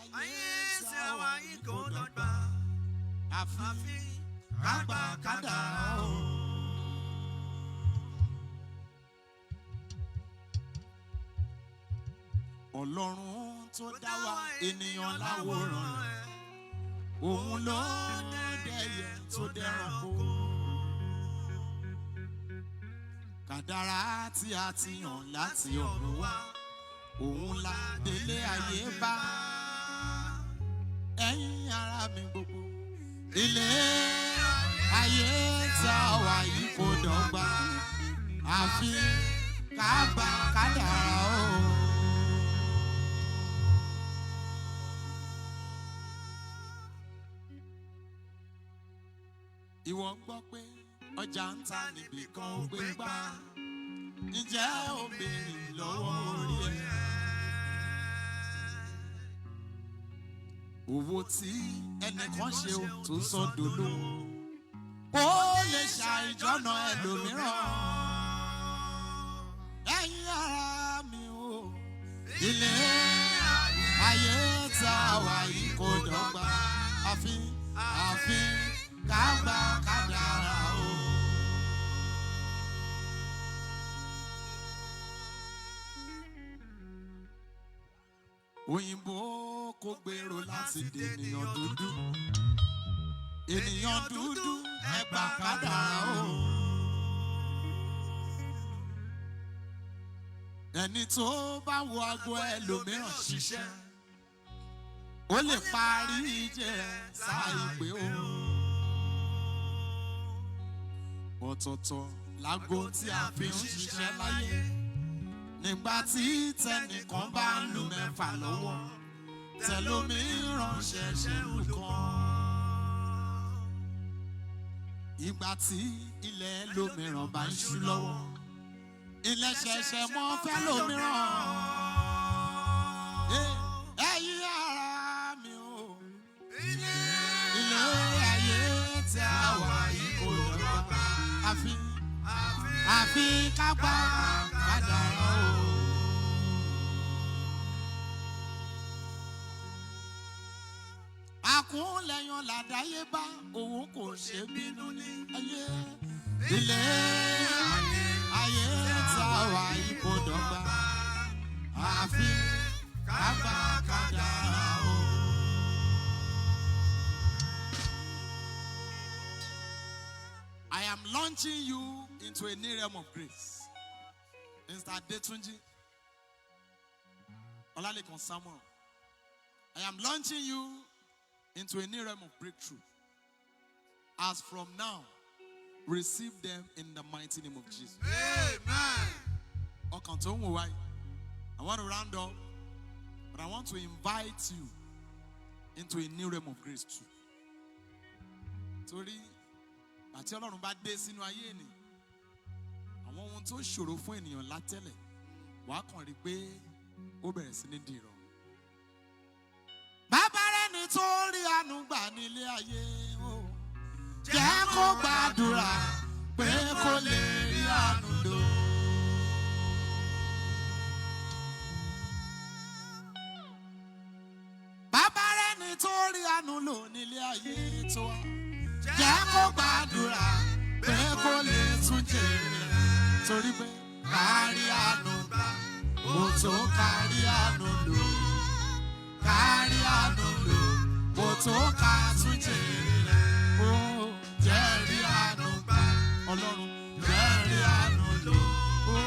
ayé Ayé tí a wà yìí kò dọ́gba. Àfi Àfi ká gba kádàrá o. Ọlọ́run tó dá wa ènìyàn láwòrán rẹ̀, òun ló dẹyẹ tó dẹranko. Kádàrá tí a ti yàn láti ọ̀run wá, òun la délé ayé bá. Ẹ̀yin ará mi gbogbo, ilé ayé tá a wà yìí kò dọ́gba, àfi ká gba kádàrá o. Ìwọ ń gbọ́ pé ọjà ń ta níbì kan, ó gbé gbá. Ǹjẹ́ o béèrè lọ́wọ́ orí ẹ̀? Owó tí ẹnìkan ṣe ò tó sọ dolówó, ó lè ṣàìjọ́nà ẹlòmíràn. Ẹ̀yin ará mi o, ilé ayé tá a wà yìí kò dọ́gba, àfi ká gba kádàrá o. Òyìnbó kò gbèrò láti dènìyàn dúdú. Ènìyàn dúdú ẹ gbà kádàrá o. Ẹni tó bá wo aago ẹlòmíràn ṣiṣẹ́, ó lè parí ìjẹ sáìpé o. Ọ̀tọ̀ọ̀tọ̀ láago tí a fi ń ṣiṣẹ́ láyé. Nígbà tí tẹnìkan bá ń lu 6 lọ́wọ́, tẹlòmíràn ṣẹ̀ṣẹ̀ lù kan. Ìgbà tí ilẹ̀ lómìíràn bá ń ṣú lọ́wọ́, ilẹ̀ ṣẹ̀ṣẹ̀ mọ́ fẹ́ lómìíràn. Ẹ̀yin ará mi o, ilé ayé tí a wà yìí kò dọ́gba. Àfi ká gbà kádàrá o. Àkúnlẹ̀yàn làdáyébá, òun kò ṣe bínú ní ayé. Ilé ayé tá a wà yìí kò dọ́gba. Àfi ká gbà kádàrá o. I am launching you into a new realm of grace. Mr. Adetunji Olalekan Samuel, I am launching you into a new realm of breakthrough. As from now, receive them in the mighty name of Jesus. Amen. Ọkàn tó ń wò wáyé, I want to round up, but I want to invite you into a new realm of grace too. Torí àti Ọlọ́run bá dé sínú ayé ènìyàn, àwọn ohun tó ṣòro fún ènìyàn látẹ́lẹ̀, wàá kàn rí pé ó bẹ̀rẹ̀ sí ní di ìrọ̀rùn. Bàbá rẹ̀ ni tó rí àánú gbà nílé ayé o, jẹ́ kó gbàdúrà pé kó lè rí àánú lò. Bàbá rẹ̀ ni tó rí àánú lò nílé ayé tó wá, jẹ́ kó gbàdúrà pé kó lè tún jèrè rẹ̀. Torí pé kárí àánú gbà, ó tó kárí àánú lò. Kárí àánú lò, ó tó ká tún jèrè rẹ̀. Ó jẹ́rí àánú gbà, Ọlọ́run jẹ́rí àánú lò. Ó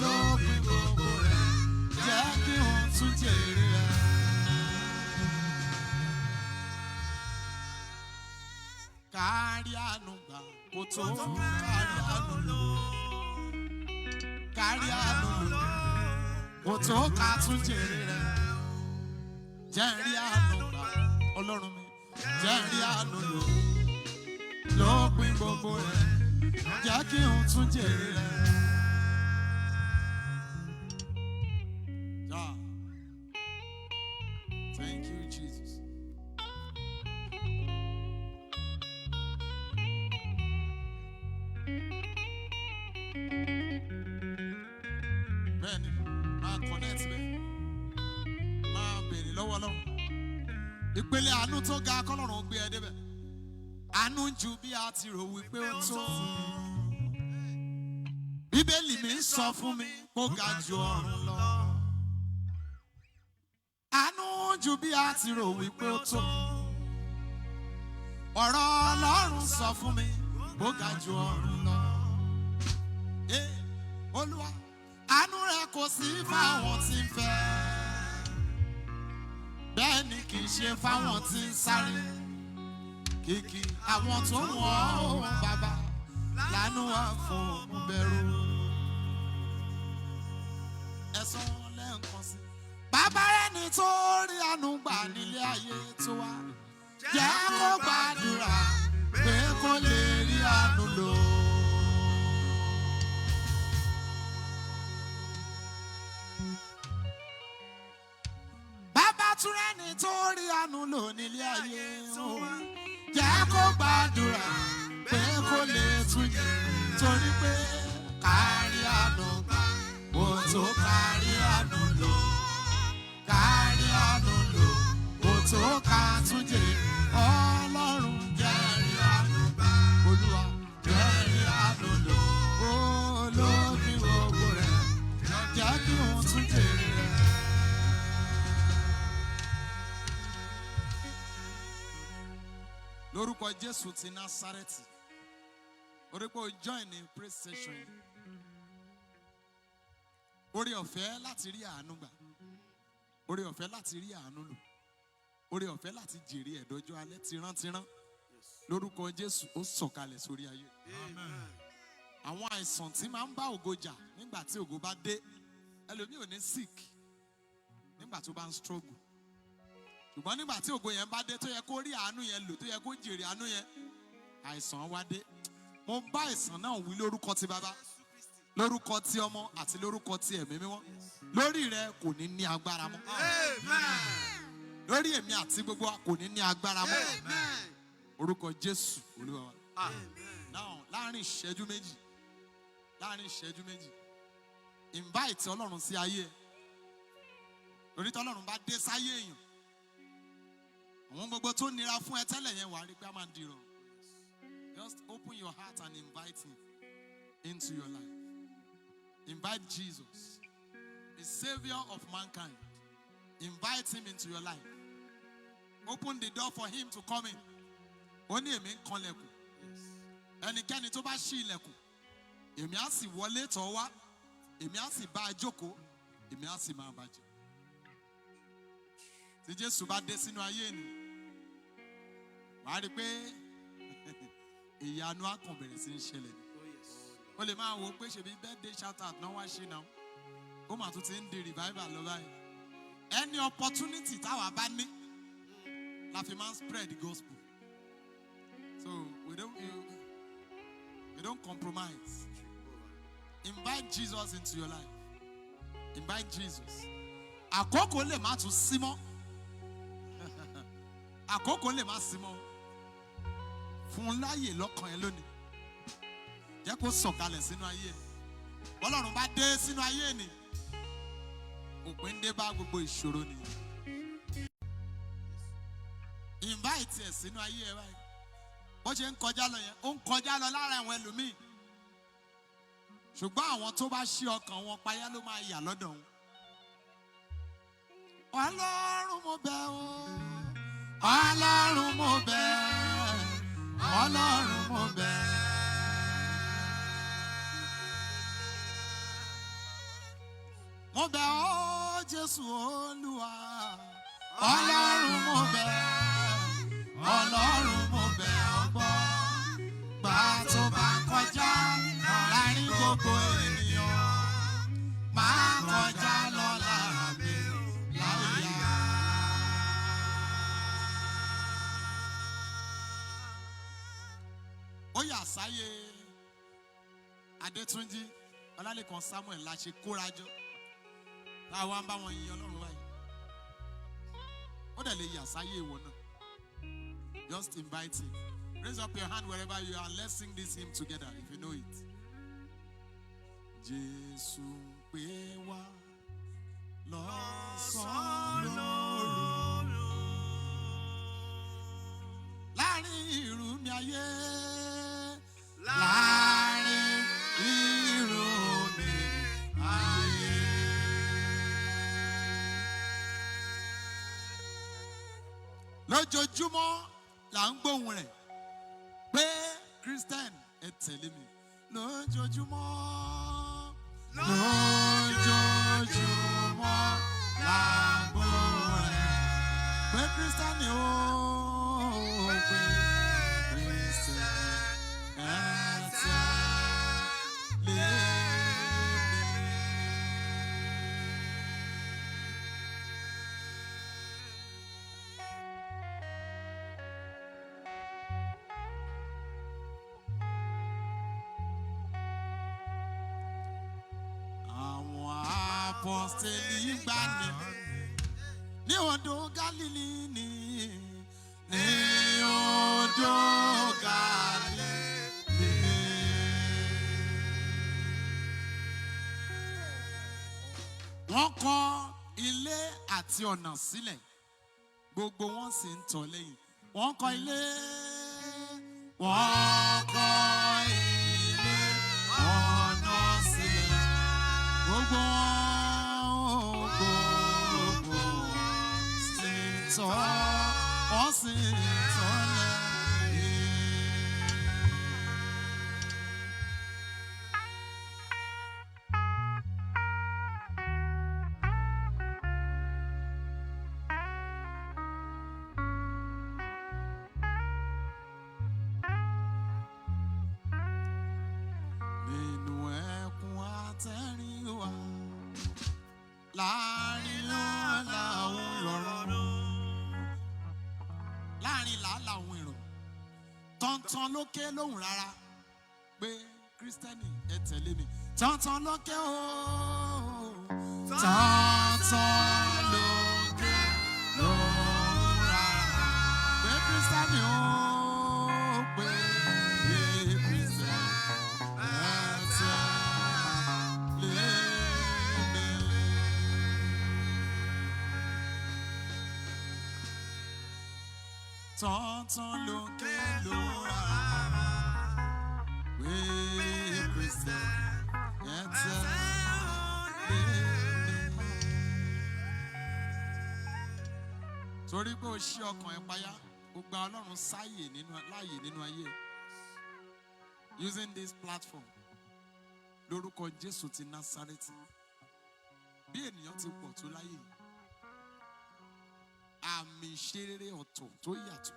lópin gbogbo rẹ̀, jẹ́ kí òun tún jèrè rẹ̀. Kárí àánú gbà, kó tó kárí àánú lò. Kárí àánú lò, kó tó ká tún jèrè rẹ̀. Jẹ́rí àánú gbà, Ọlọ́run mi, jẹ́rí àánú lò. Lópin gbogbo rẹ̀, jẹ́ kí n tún jèrè rẹ̀. Ja. Thank you, Jesus. Bẹ́ẹ̀ni, máa connect bẹ́ẹ̀. Máa béèrè lọ́wọ́ Ọlọ́run. Ìpele àánú tó ga kọ́lọ́run gbé ẹ débẹ̀. Àánú ju bí a ti rò wípé ó tó. Bíbélì mi ń sọ fún mi kó ga ju ọ̀run lọ. Àánú ju bí a ti rò wípé ó tó. Ọ̀rọ̀ Ọlọ́run sọ fún mi kó ga ju ọ̀run lọ. Olúwa, àánú rẹ kò sí fáwọn tí ń fẹ́. Bẹ́ẹ̀ ni kì í ṣe fáwọn tí ń sáré. Kìkì àwọn tó wọ́n ó bàbá lánú wá fún òun bẹ̀rù. Ẹ̀sán lẹ́ẹ̀kan sí. Bàbá rẹ̀ ni tó rí àánú gbà nílé ayé tó wá. Jẹ́ kó gbàdúrà pé kó lè rí àánú lò. Bàbá túrẹ́ ni tó rí àánú lò nílé ayé tó wá. Jẹ́ kó gbàdúrà pé kó lè tún jẹ. Torí pé kárí àánú gbà, ó tó kárí àánú lò. Kárí àánú lò, ó tó ká tún jẹ. Ọlọ́run jẹ́rìí àánú gbà, Olúwa jẹ́rìí àánú lò. Ó lópin gbogbo rẹ̀, jẹ́ kí òun tún jèrè rẹ̀. Jésù ti Násárẹ́tì. Orí pé o join ní praise session yìí. Orí ọ̀fẹ́ láti rí àánú gbà. Orí ọ̀fẹ́ láti rí àánú lò. Orí ọ̀fẹ́ láti jèrè ẹ̀dọ́jọ́ alẹ́ tirántírán. Lórúkọ Jésù, ó sọ̀kalẹ̀ sórí ayé. Àwọn àìsàn tí máa ń bá ògo jà nígbà tí ògo bá dé, ẹlòmíì ò ní sick nígbà tó bá ń struggle. Ṣùgbọ́n nígbà tí ògo yẹn bá dé, tó yẹ kó rí àánú yẹn lò, tó yẹ kó jèrè àánú yẹn, àìsàn wá dé. Mo bá àìsàn náà wí lórúkọ ti Bàbá, lórúkọ ti Ọmọ àti lórúkọ ti Ẹ̀mí Mímọ́. Lórí rẹ, kò ní ní agbára mọ́. Amen. Lórí èmi àti gbogbo wa, kò ní ní agbára mọ́. Amen. Orúkọ Jésù Olúwa wa. Amen. Now, láàrin ìṣẹ́jú 2, láàrin ìṣẹ́jú 2, invite Ọlọ́run sí ayé ẹ. Torí tọ́lọ́run bá dé sáyé èèyàn, àwọn gbogbo tó nira fún ẹ tẹ́lẹ̀ yẹn, wàá rí pé a máa ń dirọ̀. Just open your heart and invite him into your life. Invite Jesus, the saviour of mankind. Invite him into your life. Open the door for him to come in. Ó ní, "Èmi ń kanlẹ̀kùn. Ẹnikẹ́ni tó bá ṣí ilẹ̀kùn, èmi á sì wọlé tọ̀ wá, èmi á sì bá a jókòó, èmi á sì máa bàjẹ́." Tí Jésù bá dé sínú ayé ènìyàn, wàá rí i pé ìyanu á kàn bẹ̀rẹ̀ sí í ṣẹlẹ̀ ni. Oh, yes. O lè máa wò ó pé ṣèbí birthday shout out náà wá ṣe náà, ó mà tún ti ń di revival lọ báyìí. Any opportunity táwa bá ní la fi máa ń spread the gospel, so we don't compromise. Invite Jesus into your life. Invite Jesus. Àkókò lè má tún sí mọ́, àkókò lè má sí mọ́. Fún un láàyè lọ́kàn ẹ lónìí. Jẹ́ kó sọ̀kalẹ̀ sínú ayé ẹ. Bọ́lọ́run bá dé sínú ayé ni, òpin dé bá gbogbo ìṣòro nìyẹn. Invite ẹ sínú ayé ẹ báyìí. Bó ṣe ń kọjá lọ yẹn, ó ń kọjá lọ lára àwọn ẹlòmíì, ṣùgbọ́n àwọn tó bá ṣí ọkàn wọn payá ló máa yà lọ́dọ̀ wọn. Ọlọ́run, mo bẹ̀ ọ́. Ọlọ́run, mo bẹ̀. Ọlọ́run, mo bẹ̀. Mo bẹ̀ ọ́, Jésù Olúwa. Ọlọ́run, mo bẹ̀. Ọlọ́run, mo bẹ̀ ọ́, gbọ́. Gbà tó bá kọjá láàrin gbogbo ènìyàn, máa kọjá lọ lára mi láyà. Ó yà sáyé Adétúnjí Ọlálẹ́kan Samuel la ṣe kórajọ táwa ń bá wọn yin Ọlọ́run báyìí. Ó dẹ̀ lè yà sáyé ìwọ náà. Just invite him. Raise up your hand wherever you are. Let's sing this hymn together if you know it. Jésù ń pè wá lọ́sàn-án lóru, láàrin ìrù mi ayé, láàrin ìrù mi ayé. Lójoojúmọ́ là ń gbóhùn rẹ̀ pé, "Christian, ẹ tẹ̀lé mi." Lójoojúmọ́, lójoojúmọ́ là ń gbóhùn rẹ̀ pé, "Christian ó, pé Christian, ẹ tẹ̀lé mi." Àwọn apọ́sítélì gbani ní odò Gálílì, ní odò Gálílì. Wọ́n kọ ilé àti ọ̀nà sílẹ̀, gbogbo wọn sì ń tọ̀ lẹ́yìn. Wọ́n kọ́ ilé, wọ́n kọ́ ilé, ọ̀nà sílẹ̀, gbogbo wọn, gbogbo wọn sì ń tọ̀, wọ́n sì ń tọ̀ lẹ́yìn. tẹ́rìn wá láàrin làálàá òun ìrọ̀rùn. Láàrin làálàá òun ìrọ̀rùn. Tọ̀ntàn ló ké lóhùn rárá pé, "Kírísítẹ́nì, ẹ tẹ̀lé mi." Tọ̀ntàn ló ké ooo. Tọ̀ntàn ló ké lóhùn rárá pé, "Kírísítẹ́nì ooo, pé Kírísítẹ́nì, ẹ tẹ̀lé mi." Tọ̀ntàn ló ké lóhùn rárá pé, "Kírísítẹ́nì, ẹ tẹ̀lé mi." Torí pé o ṣí ọkàn ẹ payá, o gba Ọlọ́run sáyè nínú láàyè nínú ayé ẹ. Using this platform, lórúkọ Jésù ti Násárẹ́tì, bí ènìyàn ti pọ̀ tó láyé yìí, àmì ìṣerere ọ̀tọ̀ tó yàtọ̀,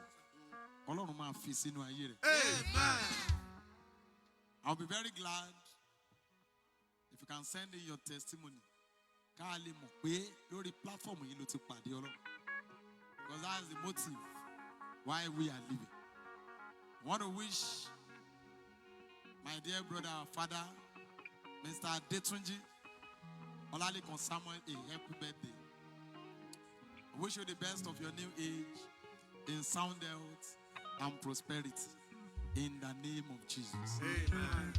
Ọlọ́run máa fi sínú ayé rẹ̀. Amen. I'll be very glad if you can send in your testimony, ká lè mọ̀ pé lórí platform yìí ló ti pàdé Ọlọ́run, because that's the motive why we are living. I want to wish my dear brother and father, Mr. Adetunji Olalekan Samuel, a happy birthday. I wish you the best of your new age in sound health and prosperity in the name of Jesus. Amen.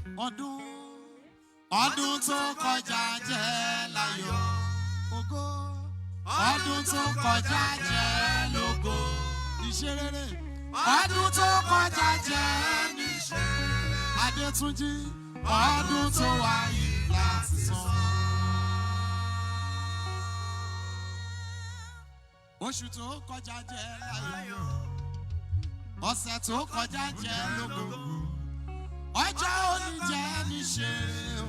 Ọdún tó kọjá jẹ́ láyọ̀ ògo, ọdún tó kọjá jẹ́ lógo ìṣerere, ọdún tó kọjá jẹ́ níṣẹ́ Adétúnjì, ọdún tó wáyé láti san. Oṣù tó kọjá jẹ́ láyọ̀, ọ̀sẹ̀ tó kọjá jẹ́ lógo, ọjọ́ òní jẹ́ níṣe o,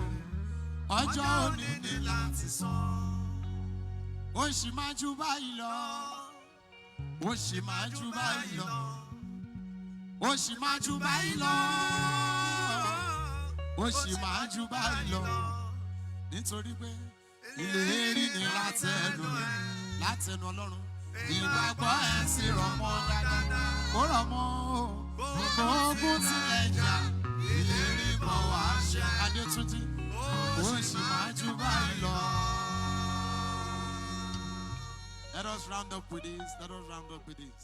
ọjọ́ òní ní láti san. Ó sì máa ju báyìí lọ, ó sì máa ju báyìí lọ, ó sì máa ju báyìí lọ, ó sì máa ju báyìí lọ, nítorí pé ìlérí ni látẹnu rẹ̀, látẹnu Ọlọ́run. Ìgbàgbọ́ ẹ̀ sì rọ̀ mọ́ dáadáa, ó rọ̀ mọ́ o. Gbogbo ogun tilẹ̀ jà, ìlérí bọ̀ wá ṣe. Adétúnjì, ó sì máa ju báyìí lọ. Let us round up with this. Let us round up with this.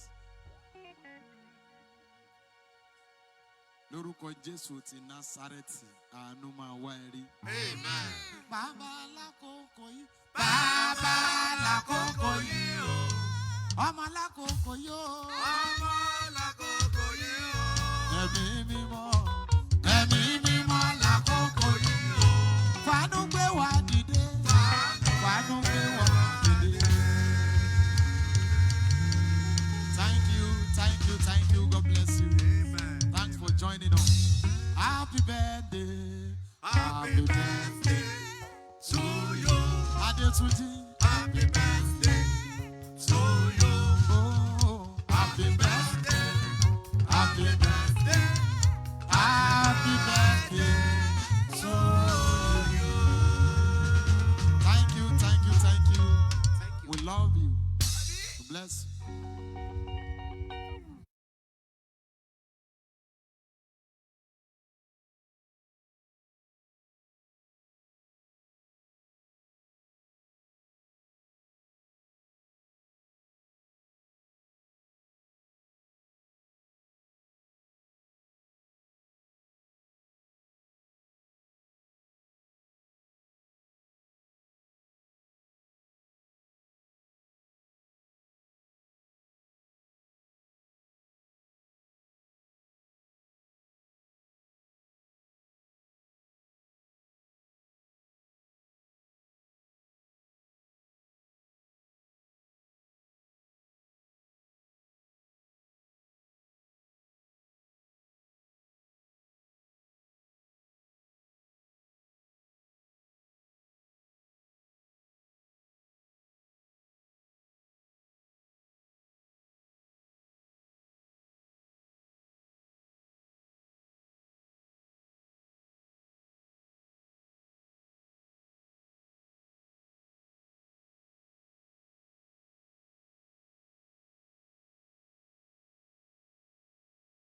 Lórúkọ Jésù ti Násárẹ́tì, àánú máa wá ẹ rí. Amen. Bàbá lákòókò yìí. Bàbá lákòókò yìí o. Ọmọ lákòókò yìí o. Ọmọ lákòókò yìí o. Ẹ̀mí mímọ́. Ẹ̀mí mímọ́ lákòókò yìí o. Fàánú gbé wa dìde. Fàánú gbé wa dìde. Thank you, thank you, thank you. God bless you. Amen. Thanks for joining us. Happy birthday. Happy birthday to you. Adétúnjì. Happy birthday.